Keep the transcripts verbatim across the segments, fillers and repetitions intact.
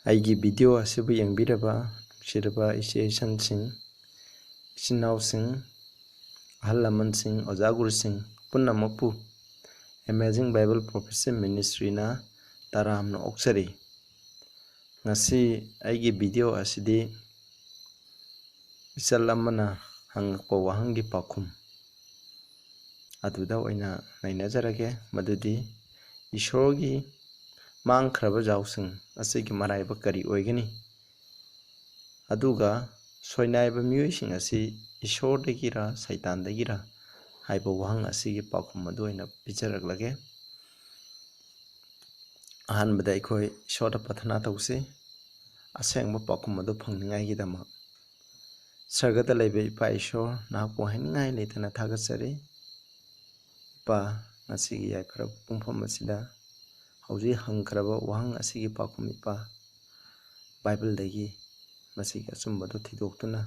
ꯑꯩꯒꯤ video ꯑꯁꯤꯕꯨ ꯌꯦꯡꯕꯤꯔꯕ ꯅꯨꯡꯁꯤꯔꯕ ꯏꯆꯦ ꯏꯆꯟꯁꯤꯡ, ꯏꯆꯤꯟ ꯏꯅꯥꯎꯁꯤꯡ, ꯑꯍꯜ ꯂꯃꯟꯁꯤꯡ, ꯑꯣꯖꯥ ꯒꯨꯔꯨꯁꯤꯡ ꯄꯨꯝꯅꯃꯛꯄꯨ Amazing Bible Prophecy Ministryꯅ ꯇꯔꯥꯝꯅ ꯑꯣꯛꯆꯔꯤ꯫ ꯉꯁꯤ ꯑꯩꯒꯤ video ꯑꯁꯤꯗꯤ ꯏꯆꯜ ꯑꯃꯅ ꯍꯪꯉꯛꯄ ꯋꯥꯍꯪꯒꯤ ꯄꯥꯎꯈꯨꯝ ꯑꯗꯨꯗ ꯑꯣꯏꯅ ꯅꯩꯅꯖꯔꯒꯦ꯫ ꯃꯗꯨꯗꯤ ꯏꯁꯣꯔꯒꯤ ꯃꯥꯡꯈ꯭ꯔꯕ ꯌꯥꯎꯁꯤꯡ ꯑꯁꯤꯒꯤ ꯃꯔꯥꯏꯕꯛ ꯀꯔꯤ ꯑꯣꯏꯒꯅꯤ? ꯑꯗꯨꯒ ꯁꯣꯏꯅꯥꯏꯕ ꯃꯤꯑꯣꯏꯁꯤꯡ ꯑꯁꯤ ꯏꯁꯣꯔꯗꯒꯤꯔ ꯁꯩꯇꯥꯟꯗꯒꯤꯔ ꯍꯥꯏꯕ ꯋꯥꯍꯪ ꯑꯁꯤꯒꯤ ꯄꯥꯎꯈꯨꯝ ꯑꯗꯨ ꯑꯣꯏꯅ ꯄꯤꯖꯔꯛꯂꯒꯦ꯫ ꯑꯍꯥꯟꯕꯗ ꯑꯩꯈꯣꯏ ꯏꯁꯣꯔꯗ ꯄ꯭ꯔꯥꯊꯅꯥ ꯇꯧꯁꯤ, ꯑꯁꯦꯡꯕ ꯄꯥꯎꯈꯨꯝ ꯑꯗꯨ ꯐꯪꯅꯤꯡꯉꯥꯏꯒꯤꯗꯃꯛ꯫ ꯁꯔꯒꯗ ꯂꯩꯕ ꯏꯄꯥ ꯏꯁꯣꯔ, ꯅꯍꯥꯛꯄꯨ ꯍꯥꯏꯅꯤꯡꯉꯥꯏ ꯂꯩꯇꯅ ꯊꯥꯒꯠꯆꯔꯤ꯫ ꯏꯄꯥ, ꯉꯁꯤꯒꯤ ꯌꯥꯏꯐꯔꯕ ꯄꯨꯡꯐꯝ ꯑꯁꯤꯗ ꯍꯧꯖꯤꯛ ꯍꯪꯈ꯭ꯔꯕ ꯋꯥꯍꯪ ꯑꯁꯤꯒꯤ ꯄꯥꯎꯈꯨꯝ, ꯏꯄꯥ, ꯕꯥꯏꯕꯜꯗꯒꯤ ꯃꯁꯤꯒꯤ ꯑꯆꯨꯝꯕꯗꯨ ꯊꯤꯗꯣꯛꯇꯨꯅ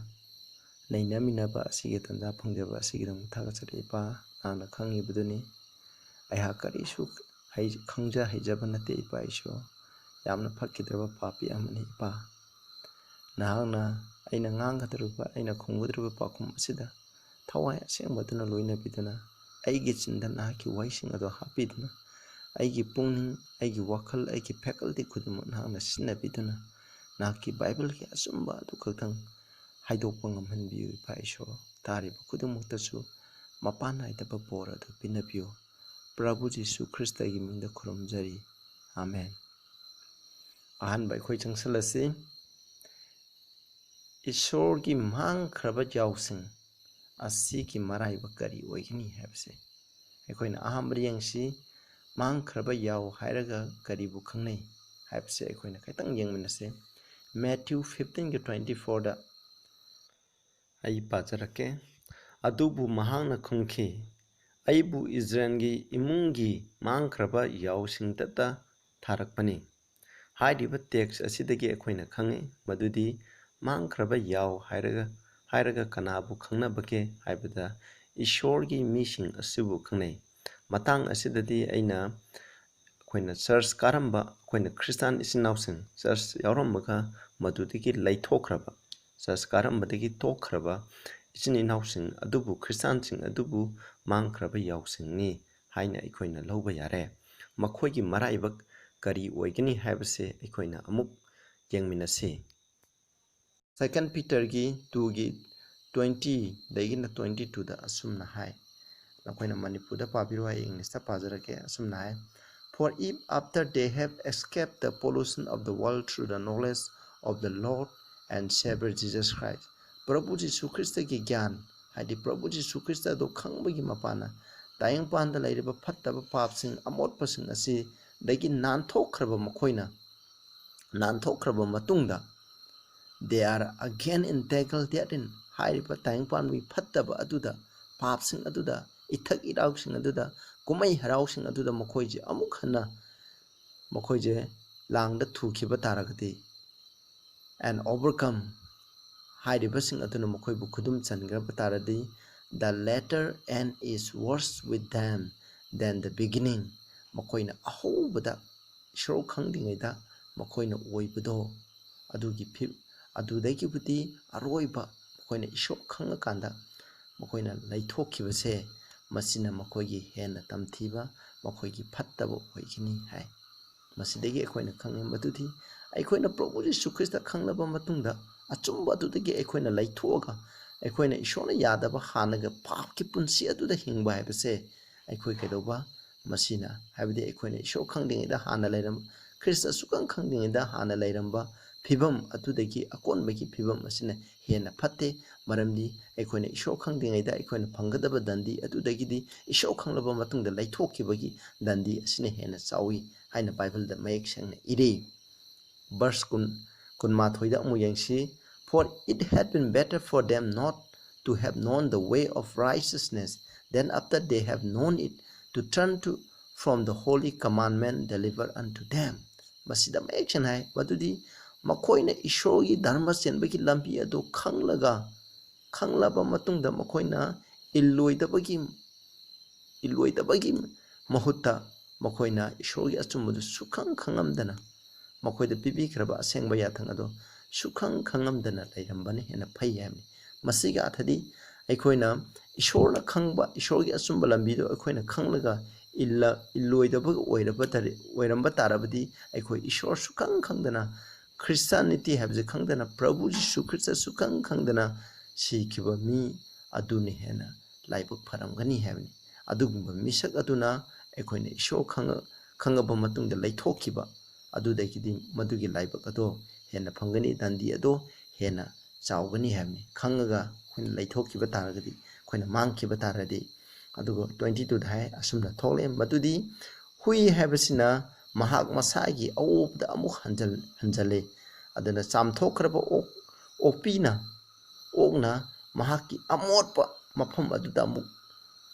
ꯅꯩꯅꯃꯤꯟꯅꯕ ꯑꯁꯤꯒꯤ ꯇꯟꯖꯥ ꯐꯪꯖꯕ ꯑꯁꯤꯒꯤꯗꯃꯛ ꯊꯥꯒꯠꯆꯔꯤ꯫ ꯏꯄꯥ, ꯅꯍꯥꯛꯅ ꯈꯪꯉꯤꯕꯗꯨꯅꯤ, ꯑꯩꯍꯥꯛ ꯀꯔꯤꯁꯨ ꯍꯩ-, ꯈꯪꯖ ꯍꯩꯖꯕ ꯅꯠꯇꯦ, ꯏꯄꯥ ꯏꯁꯣꯔ꯫ ꯌꯥꯝꯅ ꯐꯠꯈꯤꯗ꯭ꯔꯕ ꯄꯥꯄꯤ ꯑꯃꯅꯤ, ꯏꯄꯥ꯫ ꯅꯍꯥꯛꯅ ꯑꯩꯅ ꯉꯥꯡꯒꯗꯧꯔꯤꯕ, ꯑꯩꯅ ꯈꯨꯝꯒꯗꯧꯔꯤꯕ ꯄꯥꯎꯈꯨꯝ ꯑꯁꯤꯗ ꯊꯋꯥꯏ ꯑꯁꯦꯡꯕꯗꯨꯅ ꯂꯣꯏꯅꯕꯤꯗꯨꯅ, ꯑꯩꯒꯤ ꯆꯤꯟꯗ ꯅꯍꯥꯛꯀꯤ ꯋꯥꯍꯩꯁꯤꯡ ꯑꯗꯨ ꯍꯥꯞꯄꯤꯗꯨꯅ, ꯑꯩꯒꯤ ꯄꯨꯛꯅꯤꯡ, ꯑꯩꯒꯤ ꯋꯥꯈꯜ, ꯑꯩꯒꯤ faculty ꯈꯨꯗꯤꯡꯃꯛ ꯅꯍꯥꯛꯅ ꯁꯤꯖꯤꯟꯅꯕꯤꯗꯨꯅ, ꯅꯍꯥꯛꯀꯤ ꯕꯥꯏꯕꯜꯒꯤ ꯑꯆꯨꯝꯕ ꯑꯗꯨ ꯈꯛꯇꯪ ꯍꯥꯏꯗꯣꯛꯄ ꯉꯝꯍꯟꯕꯤꯌꯨ, ꯏꯄꯥ ꯏꯁꯣꯔ꯫ ꯇꯥꯔꯤꯕ ꯈꯨꯗꯤꯡꯃꯛꯇꯁꯨ ꯃꯄꯥꯟ ꯅꯥꯏꯗꯕ ꯕꯣꯔ ꯑꯗꯨ ꯄꯤꯅꯕꯤꯌꯨ꯫ ꯄ꯭ꯔꯚꯨ ꯖꯤꯁꯨ ꯈ꯭ꯔꯤꯁꯇꯒꯤ ꯃꯤꯡꯗ ꯈꯨꯔꯨꯝꯖꯔꯤ꯫ ꯑꯥꯃꯦꯟ꯫ ꯑꯍꯥꯟꯕ ꯑꯩꯈꯣꯏ ꯆꯪꯁꯤꯜꯂꯁꯤ꯫ ꯏꯁꯣꯔꯒꯤ ꯃꯥꯡꯈ꯭ꯔꯕ ꯌꯥꯎꯁꯤꯡ ꯑꯁꯤꯒꯤ ꯃꯔꯥꯏꯕꯛ ꯀꯔꯤ ꯑꯣꯏꯒꯅꯤ ꯍꯥꯏꯕꯁꯦ ꯑꯩꯈꯣꯏꯅ ꯑꯍꯥꯟꯕꯗ ꯌꯦꯡꯁꯤ꯫ ꯃꯥꯡꯈ꯭ꯔꯕ ꯌꯥꯎ ꯍꯥꯏꯔꯒ ꯀꯔꯤꯕꯨ ꯈꯪꯅꯩ ꯍꯥꯏꯕꯁꯦ ꯑꯩꯈꯣꯏꯅ ꯈꯤꯇꯪ ꯌꯦꯡꯃꯤꯟꯅꯁꯦ꯫ Matthew fifteenꯒꯤ twenty fourꯗ ꯑꯩ ꯄꯥꯖꯔꯛꯀꯦ꯫ ꯑꯗꯨꯕꯨ ꯃꯍꯥꯛꯅ ꯈꯨꯝꯈꯤ, "ꯑꯩꯕꯨ ꯏꯁꯔꯥꯌꯦꯜꯒꯤ ꯏꯃꯨꯡꯒꯤ ꯃꯥꯡꯈ꯭ꯔꯕ ꯌꯥꯎꯁꯤꯡꯗꯇ ꯊꯥꯔꯛꯄꯅꯤ"꯫ ꯍꯥꯏꯔꯤꯕ text ꯑꯁꯤꯗꯒꯤ ꯑꯩꯈꯣꯏꯅ ꯈꯪꯉꯤ ꯃꯗꯨꯗꯤ ꯃꯥꯡꯈ꯭ꯔꯕ ꯌꯥꯎ ꯍꯥꯏꯔꯒ, ꯍꯥꯏꯔꯒ ꯀꯅꯥꯕꯨ ꯈꯪꯅꯕꯒꯦ ꯍꯥꯏꯕꯗ ꯏꯁꯣꯔꯒꯤ ꯃꯤꯁꯤꯡ ꯑꯁꯤꯕꯨ ꯈꯪꯅꯩ꯫ ꯃꯇꯥꯡ ꯑꯁꯤꯗꯗꯤ ꯑꯩꯅ ꯑꯩꯈꯣꯏꯅ ꯆꯔꯆ ꯀꯥꯔꯝꯕ, ꯑꯩꯈꯣꯏꯅ ꯈ꯭ꯔꯤꯁꯇꯥꯟ ꯏꯆꯤꯟ ꯏꯅꯥꯎꯁꯤꯡ ꯆꯔꯆ ꯌꯥꯎꯔꯝꯃꯒ ꯃꯗꯨꯗꯒꯤ ꯂꯩꯊꯣꯛꯈ꯭ꯔꯕ, ꯆꯔꯆ ꯀꯥꯔꯝꯕꯗꯒꯤ ꯇꯣꯛꯈ꯭ꯔꯕ ꯏꯆꯤꯟ ꯏꯅꯥꯎꯁꯤꯡ ꯑꯗꯨꯕꯨ, ꯈ꯭ꯔꯤꯁꯇꯥꯟꯁꯤꯡ ꯑꯗꯨꯕꯨ ꯃꯥꯡꯈ꯭ꯔꯕ ꯌꯥꯎꯁꯪꯅꯤ ꯍꯥꯏꯅ ꯑꯩꯈꯣꯏꯅ ꯂꯧꯕ ꯌꯥꯔꯦ꯫ ꯃꯈꯣꯏꯒꯤ ꯃꯔꯥꯏꯕꯛ ꯀꯔꯤ ꯑꯣꯏꯒꯅꯤ ꯍꯥꯏꯕꯁꯦ ꯑꯩꯈꯣꯏꯅ ꯑꯃꯨꯛ ꯌꯦꯡꯃꯤꯟꯅꯁꯤ꯫ ꯁꯦꯀꯦꯟ ꯄꯤꯇꯔꯒꯤ ꯇꯨꯒꯤ ꯇ꯭ꯋꯦꯟꯇꯤꯗꯒꯤꯅ ꯇ꯭ꯋꯦꯟꯇꯤ ꯇꯨꯗ ꯑꯁꯨꯝꯅ ꯍꯥꯏ꯫ ꯅꯈꯣꯏꯅ ꯃꯅꯤꯄꯨꯔꯗ ꯄꯥꯕꯤꯔꯣ, ꯑꯩ ꯏꯪꯂꯤꯁꯇ ꯄꯥꯖꯔꯛꯀꯦ꯫ ꯑꯁꯨꯝꯅ ꯍꯥꯏ, "For if after they have escaped the pollution of the world through the knowledge of the Lord and Savior Jesus Christ," ꯄ꯭ꯔꯚꯨ ꯖꯤꯁꯨ ꯈ꯭ꯔꯤꯁꯇꯒꯤ ꯒ꯭ꯌꯥꯟ, ꯍꯥꯏꯗꯤ ꯄ꯭ꯔꯚꯨ ꯖꯤꯁꯨ ꯈ꯭ꯔꯤꯁꯇ ꯑꯗꯨ ꯈꯪꯕꯒꯤ ꯃꯄꯥꯟꯅ, ꯇꯥꯏꯕꯪꯄꯥꯟꯗ ꯂꯩꯔꯤꯕ ꯐꯠꯇꯕ ꯄꯥꯞꯁꯤꯡ, ꯑꯃꯣꯠꯄꯁꯤꯡ ꯑꯁꯤꯗꯒꯤ ꯅꯥꯟꯊꯣꯛꯈ꯭ꯔꯕ ꯃꯈꯣꯏꯅ, ꯅꯥꯟꯊꯣꯛꯈ꯭ꯔꯕ ꯃꯇꯨꯡꯗ, "They are again entangled therein," ꯍꯥꯏꯔꯤꯕ ꯇꯥꯏꯕꯪꯄꯥꯟꯒꯤ ꯐꯠꯇꯕ ꯑꯗꯨꯗ, ꯄꯥꯞꯁꯤꯡ ꯑꯗꯨꯗ, ꯏꯊꯛ ꯏꯔꯥꯎꯁꯤꯡ ꯑꯗꯨꯗ, ꯀꯨꯝꯍꯩ ꯍꯔꯥꯎꯁꯤꯡ ꯑꯗꯨꯗ ꯃꯈꯣꯏꯁꯦ ꯑꯃꯨꯛ ꯍꯟꯅ ꯃꯈꯣꯏꯁꯦ ꯂꯥꯡꯗ ꯊꯨꯈꯤꯕ ꯇꯥꯔꯒꯗꯤ, "and overcome" ꯍꯥꯏꯔꯤꯕꯁꯤꯡ ꯑꯗꯨꯅ ꯃꯈꯣꯏꯕꯨ ꯈꯨꯗꯨꯝ ꯆꯟꯈ꯭ꯔꯕ ꯇꯥꯔꯗꯤ, "The latter end is worse with them than the beginning." ꯃꯈꯣꯏꯅ ꯑꯍꯧꯕꯗ ꯏꯁꯣꯔ ꯈꯪꯗ꯭ꯔꯤꯉꯩꯗ ꯃꯈꯣꯏꯅ ꯑꯣꯏꯕꯗꯣ, ꯑꯗꯨꯒꯤ ꯐꯤ-, ꯑꯗꯨꯗꯒꯤꯕꯨꯗꯤ ꯑꯔꯣꯏꯕ ꯃꯈꯣꯏꯅ ꯏꯁꯣꯔ ꯈꯪꯉꯀꯥꯟꯗ ꯃꯈꯣꯏꯅ ꯂꯩꯊꯣꯛꯈꯤꯕꯁꯦ, ꯃꯁꯤꯅ ꯃꯈꯣꯏꯒꯤ ꯍꯦꯟꯅ ꯇꯝꯊꯤꯕ, ꯃꯈꯣꯏꯒꯤ ꯐꯠꯇꯕ ꯑꯣꯏꯒꯅꯤ ꯍꯥꯏ꯫ ꯃꯁꯤꯗꯒꯤ ꯑꯩꯈꯣꯏꯅ ꯈꯪꯉꯤ ꯃꯗꯨꯗꯤ ꯑꯩꯈꯣꯏꯅ ꯄ꯭ꯔꯚꯨ ꯖꯤꯁꯨ ꯈ꯭ꯔꯤꯁꯇ ꯈꯪꯂꯕ ꯃꯇꯨꯡꯗ, ꯑꯆꯨꯝꯕ ꯑꯗꯨꯗꯒꯤ ꯑꯩꯈꯣꯏꯅ ꯂꯩꯊꯣꯛꯑꯒ, ꯑꯩꯈꯣꯏꯅ ꯏꯁꯣꯔꯅ ꯌꯥꯗꯕ ꯍꯥꯟꯅꯒ ꯄꯥꯞꯀꯤ ꯄꯨꯟꯁꯤ ꯑꯗꯨꯗ ꯍꯤꯡꯕ ꯍꯥꯏꯕꯁꯦ, ꯑꯩꯈꯣꯏ ꯀꯩꯗꯧꯕ? ꯃꯁꯤꯅ, ꯍꯥꯏꯕꯗꯤ ꯑꯩꯈꯣꯏꯅ ꯏꯁꯣꯔ ꯈꯪꯗ꯭ꯔꯤꯉꯩꯗ ꯍꯥꯟꯅ ꯂꯩꯔꯝ-, ꯈ꯭ꯔꯤꯁꯇ ꯁꯨꯛꯈꯪ ꯈꯪꯗ꯭ꯔꯤꯉꯩꯗ ꯍꯥꯟꯅ ꯂꯩꯔꯝꯕ ꯐꯤꯕꯝ ꯑꯗꯨꯗꯒꯤ ꯑꯀꯣꯟꯕꯒꯤ ꯐꯤꯕꯝ ꯑꯁꯤꯅ ꯍꯦꯟꯅ ꯐꯠꯇꯦ꯫ ꯃꯔꯝꯗꯤ ꯑꯩꯈꯣꯏꯅ ꯏꯁꯣꯔ ꯈꯪꯗ꯭ꯔꯤꯉꯩꯗ ꯑꯩꯈꯣꯏꯅ ꯐꯪꯒꯗꯕ ꯗꯟꯗꯤ ꯑꯗꯨꯗꯒꯤꯗꯤ ꯏꯁꯣꯔ ꯈꯪꯂꯕ ꯃꯇꯨꯡꯗ ꯂꯩꯊꯣꯛꯈꯤꯕꯒꯤ ꯗꯟꯗꯤ ꯑꯁꯤꯅ ꯍꯦꯟꯅ ꯆꯥꯎꯏ ꯍꯥꯏꯅ ꯕꯥꯏꯕꯜꯗ ꯃꯌꯦꯛ ꯁꯦꯡꯅ ꯏꯔꯤ꯫ ꯚꯔꯁ ꯀꯨꯟ, ꯀꯨꯟꯃꯥꯊꯣꯏꯗ ꯑꯃꯨꯛ ꯌꯦꯡꯁꯤ꯫ "For it had been better for them not to have known the way of righteousness, then after they have known it, to turn to, from the holy commandment delivered unto them." ꯃꯁꯤꯗ ꯃꯌꯦꯛ ꯁꯦꯡꯅ ꯍꯥꯏ, ꯃꯗꯨꯗꯤ ꯃꯈꯣꯏꯅ ꯏꯁꯣꯔꯒꯤ ꯙꯔꯃ ꯆꯦꯟꯕꯒꯤ ꯂꯝꯕꯤ ꯑꯗꯨ ꯈꯪꯂꯒ, ꯈꯪꯂꯕ ꯃꯇꯨꯡꯗ ꯃꯈꯣꯏꯅ ꯏꯜꯂꯣꯏꯗꯕꯒꯤ, ꯏꯜꯂꯣꯏꯗꯕꯒꯤ ꯃꯍꯨꯠꯇ ꯃꯈꯣꯏꯅ ꯏꯁꯣꯔꯒꯤ ꯑꯆꯨꯝꯕꯗꯨ ꯁꯨꯈꯪ ꯈꯪꯉꯝꯗꯅ, ꯃꯈꯣꯏꯗ ꯄꯤꯕꯤꯈ꯭ꯔꯕ ꯑꯁꯦꯡꯕ ꯌꯥꯊꯪ ꯑꯗꯣ ꯁꯨꯈꯪ ꯈꯪꯉꯝꯗꯅ ꯂꯩꯔꯝꯕꯅ ꯍꯦꯟꯅ ꯐꯩ ꯍꯥꯏꯕꯅꯤ꯫ ꯃꯁꯤꯒꯤ ꯑꯥꯊꯗꯤ ꯑꯩꯈꯣꯏꯅ ꯏꯁꯣꯔꯅ ꯈꯪꯕ, ꯏꯁꯣꯔꯒꯤ ꯑꯆꯨꯝꯕ ꯂꯝꯕꯤꯗꯣ ꯑꯩꯈꯣꯏꯅ ꯈꯪꯂꯒ ꯏꯜꯂ-, ꯏꯜꯂꯣꯏꯗꯕ ꯑꯣꯏꯔꯕ ꯇꯥꯔꯦ-, ꯑꯣꯏꯔꯝꯕ ꯇꯥꯔꯕꯗꯤ, ꯑꯩꯈꯣꯏ ꯏꯁꯣꯔ ꯁꯨꯈꯪ ꯈꯪꯗꯅ, ꯈ꯭ꯔꯤꯁꯇꯥꯅꯤꯇꯤ ꯍꯥꯏꯕꯁꯦ ꯈꯪꯗꯅ, ꯄ꯭ꯔꯚꯨ ꯖꯤꯁꯨ ꯈ꯭ꯔꯤꯁꯇ ꯁꯨꯈꯪ ꯈꯪꯗꯅ ꯁꯤꯈꯤꯕ ꯃꯤ ꯑꯗꯨꯅ ꯍꯦꯟꯅ ꯂꯥꯏꯕꯛ ꯐꯔꯝꯒꯅꯤ ꯍꯥꯏꯕꯅꯤ꯫ ꯑꯗꯨꯒꯨꯝꯕ ꯃꯤꯁꯛ ꯑꯗꯨꯅ ꯑꯩꯈꯣꯏꯅ ꯏꯁꯣꯔ ꯈꯪꯉ-, ꯈꯪꯉꯕ ꯃꯇꯨꯡꯗ ꯂꯩꯊꯣꯛꯈꯤꯕ ꯑꯗꯨꯗꯒꯤꯗꯤ ꯃꯗꯨꯒꯤ ꯂꯥꯏꯕꯛ ꯑꯗꯣ ꯍꯦꯟꯅ ꯐꯪꯒꯅꯤ, ꯗꯟꯗꯤ ꯑꯗꯣ ꯍꯦꯟꯅ ꯆꯥꯎꯒꯅꯤ ꯍꯥꯏꯕꯅꯤ꯫ ꯈꯪꯉꯒ ꯑꯩꯈꯣꯏꯅ ꯂꯩꯊꯣꯛꯈꯤꯕ ꯇꯥꯔꯒꯗꯤ, ꯑꯩꯈꯣꯏꯅ ꯃꯥꯡꯈꯤꯕ ꯇꯥꯔꯗꯤ꯫ ꯑꯗꯨꯒ twenty twoꯗ ꯍꯥꯏ, ꯑꯁꯨꯝꯅ ꯊꯣꯛꯂꯛꯑꯦ, ꯃꯗꯨꯗꯤ ꯍꯨꯏ ꯍꯥꯏꯕꯁꯤꯅ ꯃꯍꯥꯛ ꯃꯁꯥꯒꯤ ꯑꯑꯣꯄꯗ ꯑꯃꯨꯛ ꯍꯟꯖꯜ-, ꯍꯟꯖꯜꯂꯦ꯫ ꯑꯗꯨꯅ ꯆꯥꯝꯊꯣꯛꯈ꯭ꯔꯕ ꯑꯣꯛ-, ꯑꯣꯛꯄꯤꯅ, ꯑꯣꯛꯅ ꯃꯍꯥꯛꯀꯤ ꯑꯃꯣꯠꯄ ꯃꯐꯝ ꯑꯗꯨꯗ ꯑꯃꯨꯛ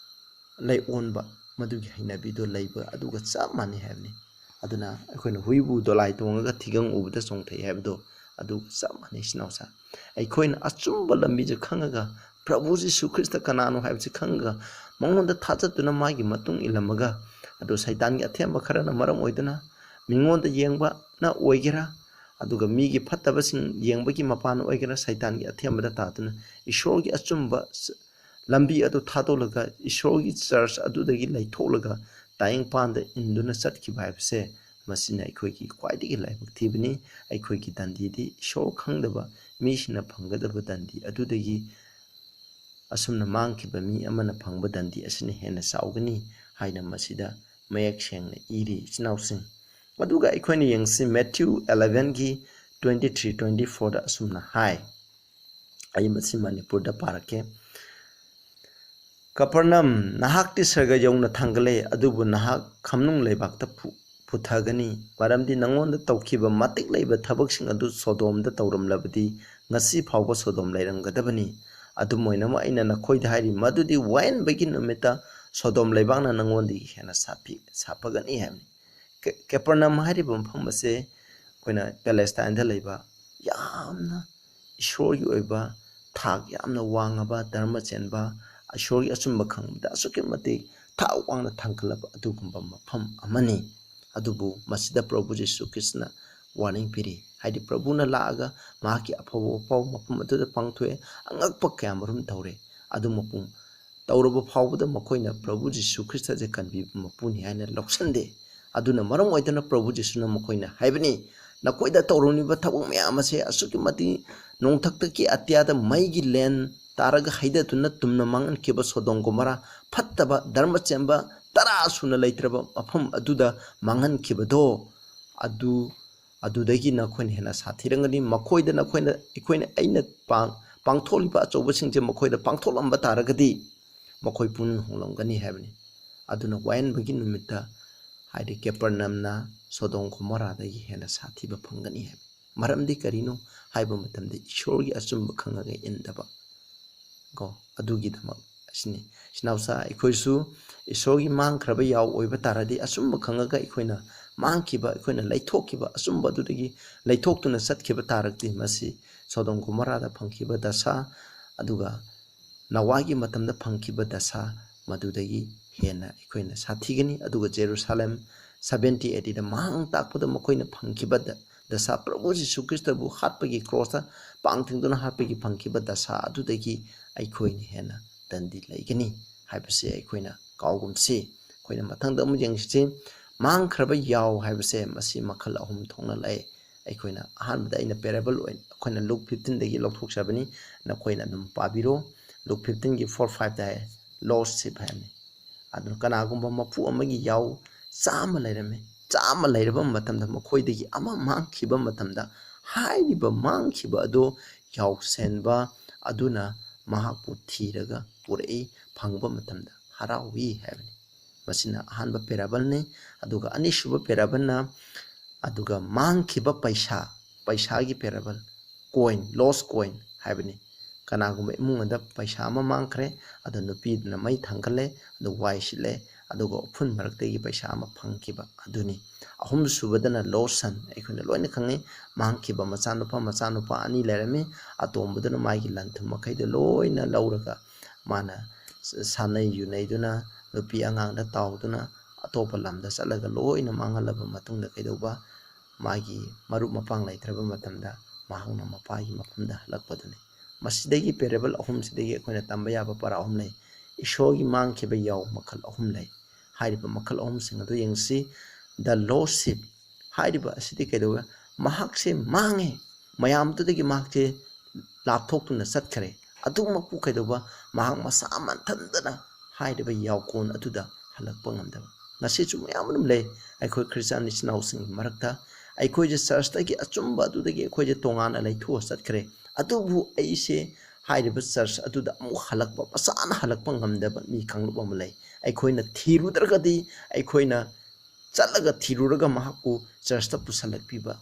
ꯂꯩ ꯑꯣꯟꯕ, ꯃꯗꯨꯒꯤ ꯍꯩꯅꯕꯤꯗꯣ ꯂꯩꯕ ꯑꯗꯨꯒ ꯆꯞ ꯃꯥꯟꯅꯩ ꯍꯥꯏꯕꯅꯤ꯫ ꯑꯗꯨꯅ ꯑꯩꯈꯣꯏꯅ ꯍꯨꯏꯕꯨ ꯗꯣꯂꯥꯏ ꯇꯣꯡꯉꯒ ꯊꯤꯒꯪ ꯎꯕꯗ ꯆꯣꯡꯊꯩ ꯍꯥꯏꯕꯗꯣ ꯑꯗꯨꯒ ꯆꯞ ꯃꯥꯟꯅꯩ, ꯏꯆꯤꯟ ꯏꯅꯥꯎꯁꯥ꯫ ꯑꯩꯈꯣꯏꯅ ꯑꯆꯨꯝꯕ ꯂꯝꯕꯤꯁꯦ ꯈꯪꯉꯒ ꯄ꯭ꯔꯚꯨ ꯖꯤꯁꯨ ꯈ꯭ꯔꯤꯁꯇ ꯀꯅꯥꯅꯣ ꯍꯥꯏꯕꯁꯤ ꯈꯪꯉꯒ ꯃꯉꯣꯟꯗ ꯊꯥꯖꯗꯨꯅ ꯃꯥꯒꯤ ꯃꯇꯨꯡ ꯏꯜꯂꯝꯃꯒ, ꯑꯗꯨ ꯁꯩꯇꯥꯟꯒꯤ ꯑꯊꯦꯝꯕ ꯈꯔꯅ ꯃꯔꯝ ꯑꯣꯏꯗꯨꯅ ꯃꯤꯉꯣꯟꯗ ꯌꯦꯡꯕꯅ ꯑꯣꯏꯒꯦꯔꯥ, ꯑꯗꯨꯒ ꯃꯤꯒꯤ ꯐꯠꯇꯕꯁꯤꯡ ꯌꯦꯡꯕꯒꯤ ꯃꯄꯥꯟ ꯑꯣꯏꯒꯦꯔꯥ, ꯁꯩꯇꯥꯟꯒꯤ ꯑꯊꯦꯝꯕꯗ ꯇꯥꯗꯨꯅ ꯏꯁꯣꯔꯒꯤ ꯑꯆꯨꯝꯕ ꯂꯝꯕꯤ ꯑꯗꯨ ꯊꯥꯗꯣꯛꯂꯒ ꯏꯁꯣꯔꯒꯤ ꯆꯔꯆ ꯑꯗꯨꯗꯒꯤ ꯂꯩꯊꯣꯛꯂꯒ ꯇꯥꯏꯌꯦꯡꯄꯥꯟꯗ ꯏꯟꯗꯨꯅ ꯆꯠꯈꯤꯕ ꯍꯥꯏꯕꯁꯦ, ꯃꯁꯤꯅ ꯑꯩꯈꯣꯏꯒꯤ ꯈ꯭ꯋꯥꯏꯗꯒꯤ ꯂꯥꯏꯕꯛ ꯊꯤꯕꯅꯤ꯫ ꯑꯩꯈꯣꯏꯒꯤ ꯗꯟꯗꯤꯗꯤ ꯏꯁꯣꯔ ꯈꯪꯗꯕ ꯃꯤꯁꯤꯡꯅ ꯐꯪꯒꯗꯕ ꯗꯟꯗꯤ ꯑꯗꯨꯗꯒꯤ ꯑꯁꯨꯝꯅ ꯃꯥꯡꯈꯤꯕ ꯃꯤ ꯑꯃꯅ ꯐꯪꯕ ꯗꯟꯗꯤ ꯑꯁꯤꯅ ꯍꯦꯟꯅ ꯆꯥꯎꯒꯅꯤ ꯍꯥꯏꯅ ꯃꯁꯤꯗ ꯃꯌꯦꯛ ꯁꯦꯡꯅ ꯏꯔꯤ, ꯏꯆꯤꯟ ꯏꯅꯥꯎꯁꯤꯡ꯫ ꯑꯗꯨꯒ ꯑꯩꯈꯣꯏꯅ ꯌꯦꯡꯁꯤ, ꯃꯦꯊ꯭ꯌꯨ elevenꯒꯤ twenty three, twenty fourꯗ ꯑꯁꯨꯝꯅ ꯍꯥꯏ꯫ ꯑꯩ ꯃꯁꯤ ꯃꯅꯤꯄꯨꯔꯗ ꯄꯥꯔꯛꯀꯦ꯫ "ꯀꯄꯔꯅꯝ, ꯅꯍꯥꯛꯇꯤ ꯁꯔꯒ ꯌꯧꯅ ꯊꯥꯡꯒꯠꯂꯦ, ꯑꯗꯨꯕꯨ ꯅꯍꯥꯛ ꯈꯝꯅꯨꯡ ꯂꯩꯕꯥꯛꯇ ꯄꯨ-, ꯄꯨꯊꯒꯅꯤ, ꯃꯔꯝꯗꯤ ꯅꯉꯣꯟꯗ ꯇꯧꯈꯤꯕ ꯃꯇꯤꯛ ꯂꯩꯕ ꯊꯕꯛꯁꯤꯡ ꯑꯗꯨ ꯁꯣꯗꯣꯝꯗ ꯇꯧꯔꯝꯂꯕꯗꯤ ꯉꯁꯤ ꯐꯥꯎꯕ ꯁꯣꯗꯣꯝ ꯂꯩꯔꯝꯒꯗꯕꯅꯤ꯫ ꯑꯗꯨꯝ ꯑꯣꯏꯅꯃꯛ ꯑꯩꯅ ꯅꯈꯣꯏꯗ ꯍꯥꯏꯔꯤ, ꯃꯗꯨꯗꯤ ꯋꯥꯌꯦꯟꯕꯒꯤ ꯅꯨꯃꯤꯠꯇ ꯁꯣꯗꯣꯝ ꯂꯩꯕꯥꯛꯅ ꯅꯉꯣꯟꯗꯒꯤ ꯍꯦꯟꯅ ꯁꯥꯐꯤ-, ꯁꯥꯐꯒꯅꯤ" ꯍꯥꯏꯕꯅꯤ꯫ ꯀꯦ-, ꯀꯦꯄꯔꯅꯝ ꯍꯥꯏꯔꯤꯕ ꯃꯐꯝ ꯑꯁꯦ ꯑꯩꯈꯣꯏꯅ ꯄꯦꯂꯦꯁꯇꯥꯏꯟꯗ ꯂꯩꯕ ꯌꯥꯝꯅ ꯏꯁꯣꯔꯒꯤ ꯑꯣꯏꯕ ꯊꯥꯛ ꯌꯥꯝꯅ ꯋꯥꯡꯉꯕ, ꯙꯔꯃ ꯆꯦꯟꯕ, ꯏꯁꯣꯔꯒꯤ ꯑꯆꯨꯝꯕ ꯈꯪꯕꯗ ꯑꯁꯨꯛꯀꯤ ꯃꯇꯤꯛ ꯊꯥꯛ ꯋꯥꯡꯅ ꯊꯥꯡꯒꯠꯂꯕ ꯑꯗꯨꯒꯨꯝꯕ ꯃꯐꯝ ꯑꯃꯅꯤ꯫ ꯑꯗꯨꯕꯨ ꯃꯁꯤꯗ ꯄ꯭ꯔꯚꯨ ꯖꯤꯁꯨ ꯈ꯭ꯔꯤꯁꯇꯅ ꯋꯥꯔꯅꯤꯡ ꯄꯤꯔꯤ꯫ ꯍꯥꯏꯗꯤ ꯄ꯭ꯔꯚꯨꯅ ꯂꯥꯛꯑꯒ ꯃꯍꯥꯛꯀꯤ ꯑꯐꯕ ꯄꯥꯎ ꯃꯐꯝ ꯑꯗꯨꯗ ꯄꯥꯡꯊꯣꯛꯑꯦ, ꯑꯉꯛꯄ ꯀꯌꯥ ꯃꯔꯨꯝ ꯇꯧꯔꯦ꯫ ꯑꯗꯨ ꯃꯄꯨꯡ ꯇꯧꯔꯕ ꯐꯥꯎꯕꯗ ꯃꯈꯣꯏꯅ ꯄ꯭ꯔꯚꯨ ꯖꯤꯁꯨ ꯈ꯭ꯔꯤꯁꯇꯁꯦ ꯀꯟꯕꯤꯕ ꯃꯄꯨꯅꯤ ꯍꯥꯏꯅ ꯂꯧꯁꯟꯗꯦ꯫ ꯑꯗꯨꯅ ꯃꯔꯝ ꯑꯣꯏꯗꯨꯅ ꯄ꯭ꯔꯚꯨ ꯖꯤꯁꯨꯅ ꯃꯈꯣꯏꯅ ꯍꯥꯏꯕꯅꯤ, "ꯅꯈꯣꯏꯗ ꯇꯧꯔꯝꯂꯤꯕ ꯊꯕꯛ ꯃꯌꯥꯝ ꯑꯁꯦ ꯑꯁꯨꯛꯀꯤ ꯃꯇꯤꯛ ꯅꯣꯡꯊꯛꯇꯒꯤ ꯑꯇꯤꯌꯥꯗ ꯃꯩꯒꯤ ꯂꯦꯟ ꯇꯥꯔꯒ ꯍꯩꯗꯗꯨꯅ ꯇꯨꯝꯅ ꯃꯥꯡꯍꯟꯈꯤꯕ ꯁꯣꯗꯣꯝ ꯒꯣꯃꯣꯔꯥ, ꯐꯠꯇꯕ ꯙꯔꯃ ꯆꯦꯟꯕ ꯇꯔꯥ ꯁꯨꯅ ꯂꯩꯇ꯭ꯔꯕ ꯃꯐꯝ ꯑꯗꯨꯗ ꯃꯥꯡꯍꯟꯈꯤꯕꯗꯣ, ꯑꯗꯨ, ꯑꯗꯨꯗꯒꯤ ꯅꯈꯣꯏꯅ ꯍꯦꯟꯅ ꯁꯥꯊꯤꯔꯝꯒꯅꯤ꯫ ꯃꯈꯣꯏꯗ ꯅꯈꯣꯏꯅ, ꯑꯩꯈꯣꯏꯅ, ꯑꯩꯅ ꯄꯥꯡ-, ꯄꯥꯡꯊꯣꯛꯂꯤꯕ ꯑꯆꯧꯕꯁꯤꯡꯁꯦ ꯃꯈꯣꯏꯗ ꯄꯥꯡꯊꯣꯛꯂꯝꯕ ꯇꯥꯔꯒꯗꯤ ꯃꯈꯣꯏ ꯄꯨꯛꯅꯤꯡ ꯍꯣꯡꯂꯝꯒꯅꯤ" ꯍꯥꯏꯕꯅꯤ꯫ ꯑꯗꯨꯅ ꯋꯥꯌꯦꯟꯕꯒꯤ ꯅꯨꯃꯤꯠꯇ, ꯍꯥꯏꯗꯤ ꯀꯦꯄꯔꯅꯝꯅ ꯁꯣꯗꯣꯝ ꯒꯣꯃꯣꯔꯥꯗꯒꯤ ꯍꯦꯟꯅ ꯁꯥꯊꯤꯕ ꯐꯪꯒꯅꯤ ꯍꯥꯏꯕꯅꯤ꯫ ꯃꯔꯝꯗꯤ ꯀꯔꯤꯅꯣ ꯍꯥꯏꯕ ꯃꯇꯝꯗ ꯏꯁꯣꯔꯒꯤ ꯑꯆꯨꯝꯕ ꯈꯪꯉꯒ ꯏꯟꯗꯕ ꯀꯣ, ꯑꯗꯨꯒꯤꯗꯃꯛ ꯑꯁꯤꯅꯤ꯫ ꯏꯆꯤꯟ ꯏꯅꯥꯎꯁꯥ, ꯑꯩꯈꯣꯏꯁꯨ ꯏꯁꯣꯔꯒꯤ ꯃꯥꯡꯈ꯭ꯔꯕ ꯌꯥꯎ ꯑꯣꯏꯕ ꯇꯥꯔꯗꯤ, ꯑꯆꯨꯝꯕ ꯈꯪꯉꯒ ꯑꯩꯈꯣꯏꯅ ꯃꯥꯡꯈꯤꯕ, ꯑꯩꯈꯣꯏꯅ ꯂꯩꯊꯣꯛꯈꯤꯕ, ꯑꯆꯨꯝꯕ ꯑꯗꯨꯗꯒꯤ ꯂꯩꯊꯣꯛꯇꯨꯅ ꯆꯠꯈꯤꯕ ꯇꯥꯔꯒꯗꯤ, ꯃꯁꯤ ꯁꯣꯗꯣꯝ ꯒꯣꯃꯣꯔꯥꯗ ꯐꯪꯈꯤꯕ ꯗꯁꯥ, ꯑꯗꯨꯒ ꯅꯋꯥꯒꯤ ꯃꯇꯝꯗ ꯐꯪꯈꯤꯕ ꯗꯁꯥ, ꯃꯗꯨꯗꯒꯤ ꯍꯦꯟꯅ ꯑꯩꯈꯣꯏꯅ ꯁꯥꯊꯤꯒꯅꯤ꯫ ꯑꯗꯨꯒ ꯖꯦꯔꯨꯁꯥꯂꯦꯝ ꯁꯚꯦꯟꯇꯤ ꯑꯦ ꯗꯤꯗ ꯃꯥꯡ ꯇꯥꯛꯄꯗ ꯃꯈꯣꯏꯅ ꯐꯪꯈꯤꯕ ꯗ-, ꯗꯁꯥ, ꯄ꯭ꯔꯚꯨ ꯖꯤꯁꯨ ꯈ꯭ꯔꯤꯁꯇꯕꯨ ꯍꯥꯠꯄꯒꯤ, ꯀ꯭ꯔꯣꯁꯇ ꯄꯥꯡ ꯊꯤꯡꯗꯨꯅ ꯍꯥꯠꯄꯒꯤ ꯐꯪꯈꯤꯕ ꯗꯁꯥ ꯑꯗꯨꯗꯒꯤ ꯑꯩꯈꯣꯏꯅ ꯍꯦꯟꯅ ꯗꯟꯗꯤ ꯂꯩꯒꯅꯤ ꯍꯥꯏꯕꯁꯦ ꯑꯩꯈꯣꯏꯅ ꯀꯥꯎꯒꯨꯝꯁꯤ꯫ ꯑꯩꯈꯣꯏꯅ ꯃꯊꯪꯗ ꯑꯃꯨꯛ ꯌꯦꯡꯁꯤ꯫ ꯃꯥꯡꯈ꯭ꯔꯕ ꯌꯥꯎ ꯍꯥꯏꯕꯁꯦ ꯃꯁꯤ ꯃꯈꯜ ꯑꯍꯨꯝ ꯊꯣꯛꯅ ꯂꯩ꯫ ꯑꯩꯈꯣꯏꯅ ꯑꯍꯥꯟꯕꯗ ꯑꯩꯅ ꯄꯦꯔꯦꯕꯜ ꯑꯣꯏꯅ ꯑꯩꯈꯣꯏꯅ ꯂꯨꯛ ꯐꯤꯐꯇꯤꯟꯗꯒꯤ ꯂꯧꯊꯣꯛꯆꯕꯅꯤ꯫ ꯅꯈꯣꯏꯅ ꯑꯗꯨꯝ ꯄꯥꯕꯤꯔꯣ꯫ ꯂꯨꯛ ꯐꯤꯐꯇꯤꯟꯒꯤ ꯐꯣꯔ ꯐꯥꯏꯚꯇ ꯍꯥꯏ, ꯂꯣꯁ ꯁꯤꯞ ꯍꯥꯏꯕꯅꯤ꯫ ꯑꯗꯨꯅ ꯀꯅꯥꯒꯨꯝꯕ ꯃꯄꯨ ꯑꯃꯒꯤ ꯌꯥꯎ ꯆꯥꯝꯃ ꯂꯩꯔꯝꯃꯤ꯫ ꯆꯥꯝꯃ ꯂꯩꯔꯕ ꯃꯇꯝꯗ ꯃꯈꯣꯏꯗꯒꯤ ꯑꯃ ꯃꯥꯡꯈꯤꯕ ꯃꯇꯝꯗ, ꯍꯥꯏꯔꯤꯕ ꯃꯥꯡꯈꯤꯕ ꯑꯗꯨ ꯌꯥꯎꯁꯦꯟꯕ ꯑꯗꯨꯅ ꯃꯍꯥꯛꯄꯨ ꯊꯤꯔꯒ ꯄꯨꯔꯛꯏ, ꯐꯪꯕ ꯃꯇꯝꯗ ꯍꯔꯥꯎꯏ ꯍꯥꯏꯕꯅꯤ꯫ ꯃꯁꯤꯅ ꯑꯍꯥꯟꯕ ꯄꯦꯔꯥꯕꯜꯅꯤ꯫ ꯑꯗꯨꯒ ꯑꯅꯤꯁꯨꯕ ꯄꯦꯔꯥꯕꯜꯅ, ꯑꯗꯨꯒ ꯃꯥꯡꯈꯤꯕ ꯄꯩꯁꯥ, ꯄꯩꯁꯥꯒꯤ ꯄꯦꯔꯥꯕꯜ, ꯀꯣꯏꯟ, ꯂꯣꯁ ꯀꯣꯏꯟ ꯍꯥꯏꯕꯅꯤ꯫ ꯀꯅꯥꯒꯨꯝꯕ ꯏꯃꯨꯡ ꯑꯃꯗ ꯄꯩꯁꯥ ꯑꯃ ꯃꯥꯡꯈ꯭ꯔꯦ, ꯑꯗꯣ ꯅꯨꯄꯤꯗꯨꯅ ꯃꯩ ꯊꯥꯡꯒꯠꯂꯦ, ꯑꯗꯨ ꯋꯥꯏ ꯁꯤꯠꯂꯦ, ꯑꯗꯨꯒ ꯎꯐꯨꯟ ꯃꯔꯛꯇꯒꯤ ꯄꯩꯁꯥ ꯑꯃ ꯐꯪꯈꯤꯕ ꯑꯗꯨꯅꯤ꯫ ꯑꯍꯨꯝꯁꯨꯕꯗꯅ ꯂꯣꯁ ꯁꯟ, ꯑꯩꯈꯣꯏꯅ ꯂꯣꯏꯅ ꯈꯪꯉꯤ, ꯃꯥꯡꯈꯤꯕ ꯃꯆꯥꯅꯨꯄꯥ, ꯃꯆꯥꯅꯨꯄꯥ ꯑꯅꯤ ꯂꯩꯔꯝꯃꯤ꯫ ꯑꯇꯣꯝꯕꯗꯨꯅ ꯃꯥꯒꯤ ꯂꯟ ꯊꯨꯝ ꯃꯈꯩꯗꯣ ꯂꯣꯏꯅ ꯂꯧꯔꯒ ꯃꯥꯅ ꯁꯥꯟꯅꯩ ꯌꯨꯅꯩꯗꯨꯅ ꯅꯨꯄꯤ ꯑꯉꯥꯡꯗ ꯇꯥꯎꯗꯨꯅ ꯑꯇꯣꯞꯄ ꯂꯝꯗ ꯆꯠꯂꯒ ꯂꯣꯏꯅ ꯃꯥꯡꯍꯜꯂꯕ ꯃꯇꯨꯡꯗ ꯀꯩꯗꯧꯕ? ꯃꯥꯒꯤ ꯃꯔꯨꯞ ꯃꯄꯥꯡ ꯂꯩꯇ꯭ꯔꯕ ꯃꯇꯝꯗ ꯃꯍꯥꯛꯅ ꯃꯄꯥꯒꯤ ꯃꯐꯝꯗ ꯍꯜꯂꯛꯄꯗꯨꯅꯤ꯫ ꯃꯁꯤꯗꯒꯤ parable ꯑꯍꯨꯝꯁꯤꯗꯒꯤ ꯑꯩꯈꯣꯏꯅ ꯇꯝꯕ ꯌꯥꯕ ꯄꯔꯥ ꯑꯍꯨꯝ ꯂꯩ꯫ ꯏꯁꯣꯔꯒꯤ ꯃꯥꯡꯈꯤꯕ ꯌꯥꯎ ꯃꯈꯜ ꯑꯍꯨꯝ ꯂꯩ꯫ ꯍꯥꯏꯔꯤꯕ ꯃꯈꯜ ꯑꯍꯨꯝꯁꯤꯡ ꯑꯗꯨ ꯌꯦꯡꯁꯤ꯫ The lost sheep ꯍꯥꯏꯔꯤꯕ ꯑꯁꯤꯗꯤ ꯀꯩꯗꯧꯋꯦ? ꯃꯍꯥꯛꯁꯦ ꯃꯥꯡꯉꯦ, ꯃꯌꯥꯝꯗꯨꯗꯒꯤ ꯃꯍꯥꯛꯁꯦ ꯂꯥꯞꯊꯣꯛꯇꯨꯅ ꯆꯠꯈ꯭ꯔꯦ꯫ ꯑꯗꯨꯃꯛꯄꯨ ꯀꯩꯗꯧꯕ? ꯃꯍꯥꯛ ꯃꯁꯥ ꯃꯟꯊꯟꯗꯅ ꯍꯥꯏꯔꯤꯕ ꯌꯥꯎꯀꯣꯟ ꯑꯗꯨꯗ ꯍꯜꯂꯛꯄ ꯉꯝꯗꯕ꯫ ꯉꯁꯤꯁꯨ ꯃꯌꯥꯝ ꯑꯗꯨꯝ ꯂꯩ꯫ ꯑꯩꯈꯣꯏ ꯈ꯭ꯔꯤꯁꯇꯤꯌꯥꯟ ꯏꯆꯤꯟ ꯏꯅꯥꯎꯁꯤꯡꯒꯤ ꯃꯔꯛꯇ ꯑꯩꯈꯣꯏꯁꯦ ꯆꯔꯆꯇꯒꯤ ꯑꯆꯨꯝꯕ ꯑꯗꯨꯗꯒꯤ ꯑꯩꯈꯣꯏꯁꯦ ꯇꯣꯉꯥꯟꯅ ꯂꯩꯊꯣꯛꯑ ꯆꯠꯈ꯭ꯔꯦ꯫ ꯑꯗꯨꯕꯨ ꯑꯩꯁꯦ ꯍꯥꯏꯔꯤꯕ ꯆꯔꯆ ꯑꯗꯨꯗ ꯑꯃꯨꯛ ꯍꯜꯂꯛꯄ, ꯃꯁꯥꯅ ꯍꯜꯂꯛꯄ ꯉꯝꯗꯕ ꯃꯤ ꯀꯥꯡꯂꯨꯞ ꯑꯃ ꯂꯩ꯫ ꯑꯩꯈꯣꯏꯅ ꯊꯤꯔꯨꯗ꯭ꯔꯒꯗꯤ, ꯑꯩꯈꯣꯏꯅ ꯆꯠꯂꯒ ꯊꯤꯔꯨꯔꯒ ꯃꯍꯥꯛꯄꯨ ꯆꯔꯆꯇ ꯄꯨꯁꯜꯂꯛꯄꯤꯕ,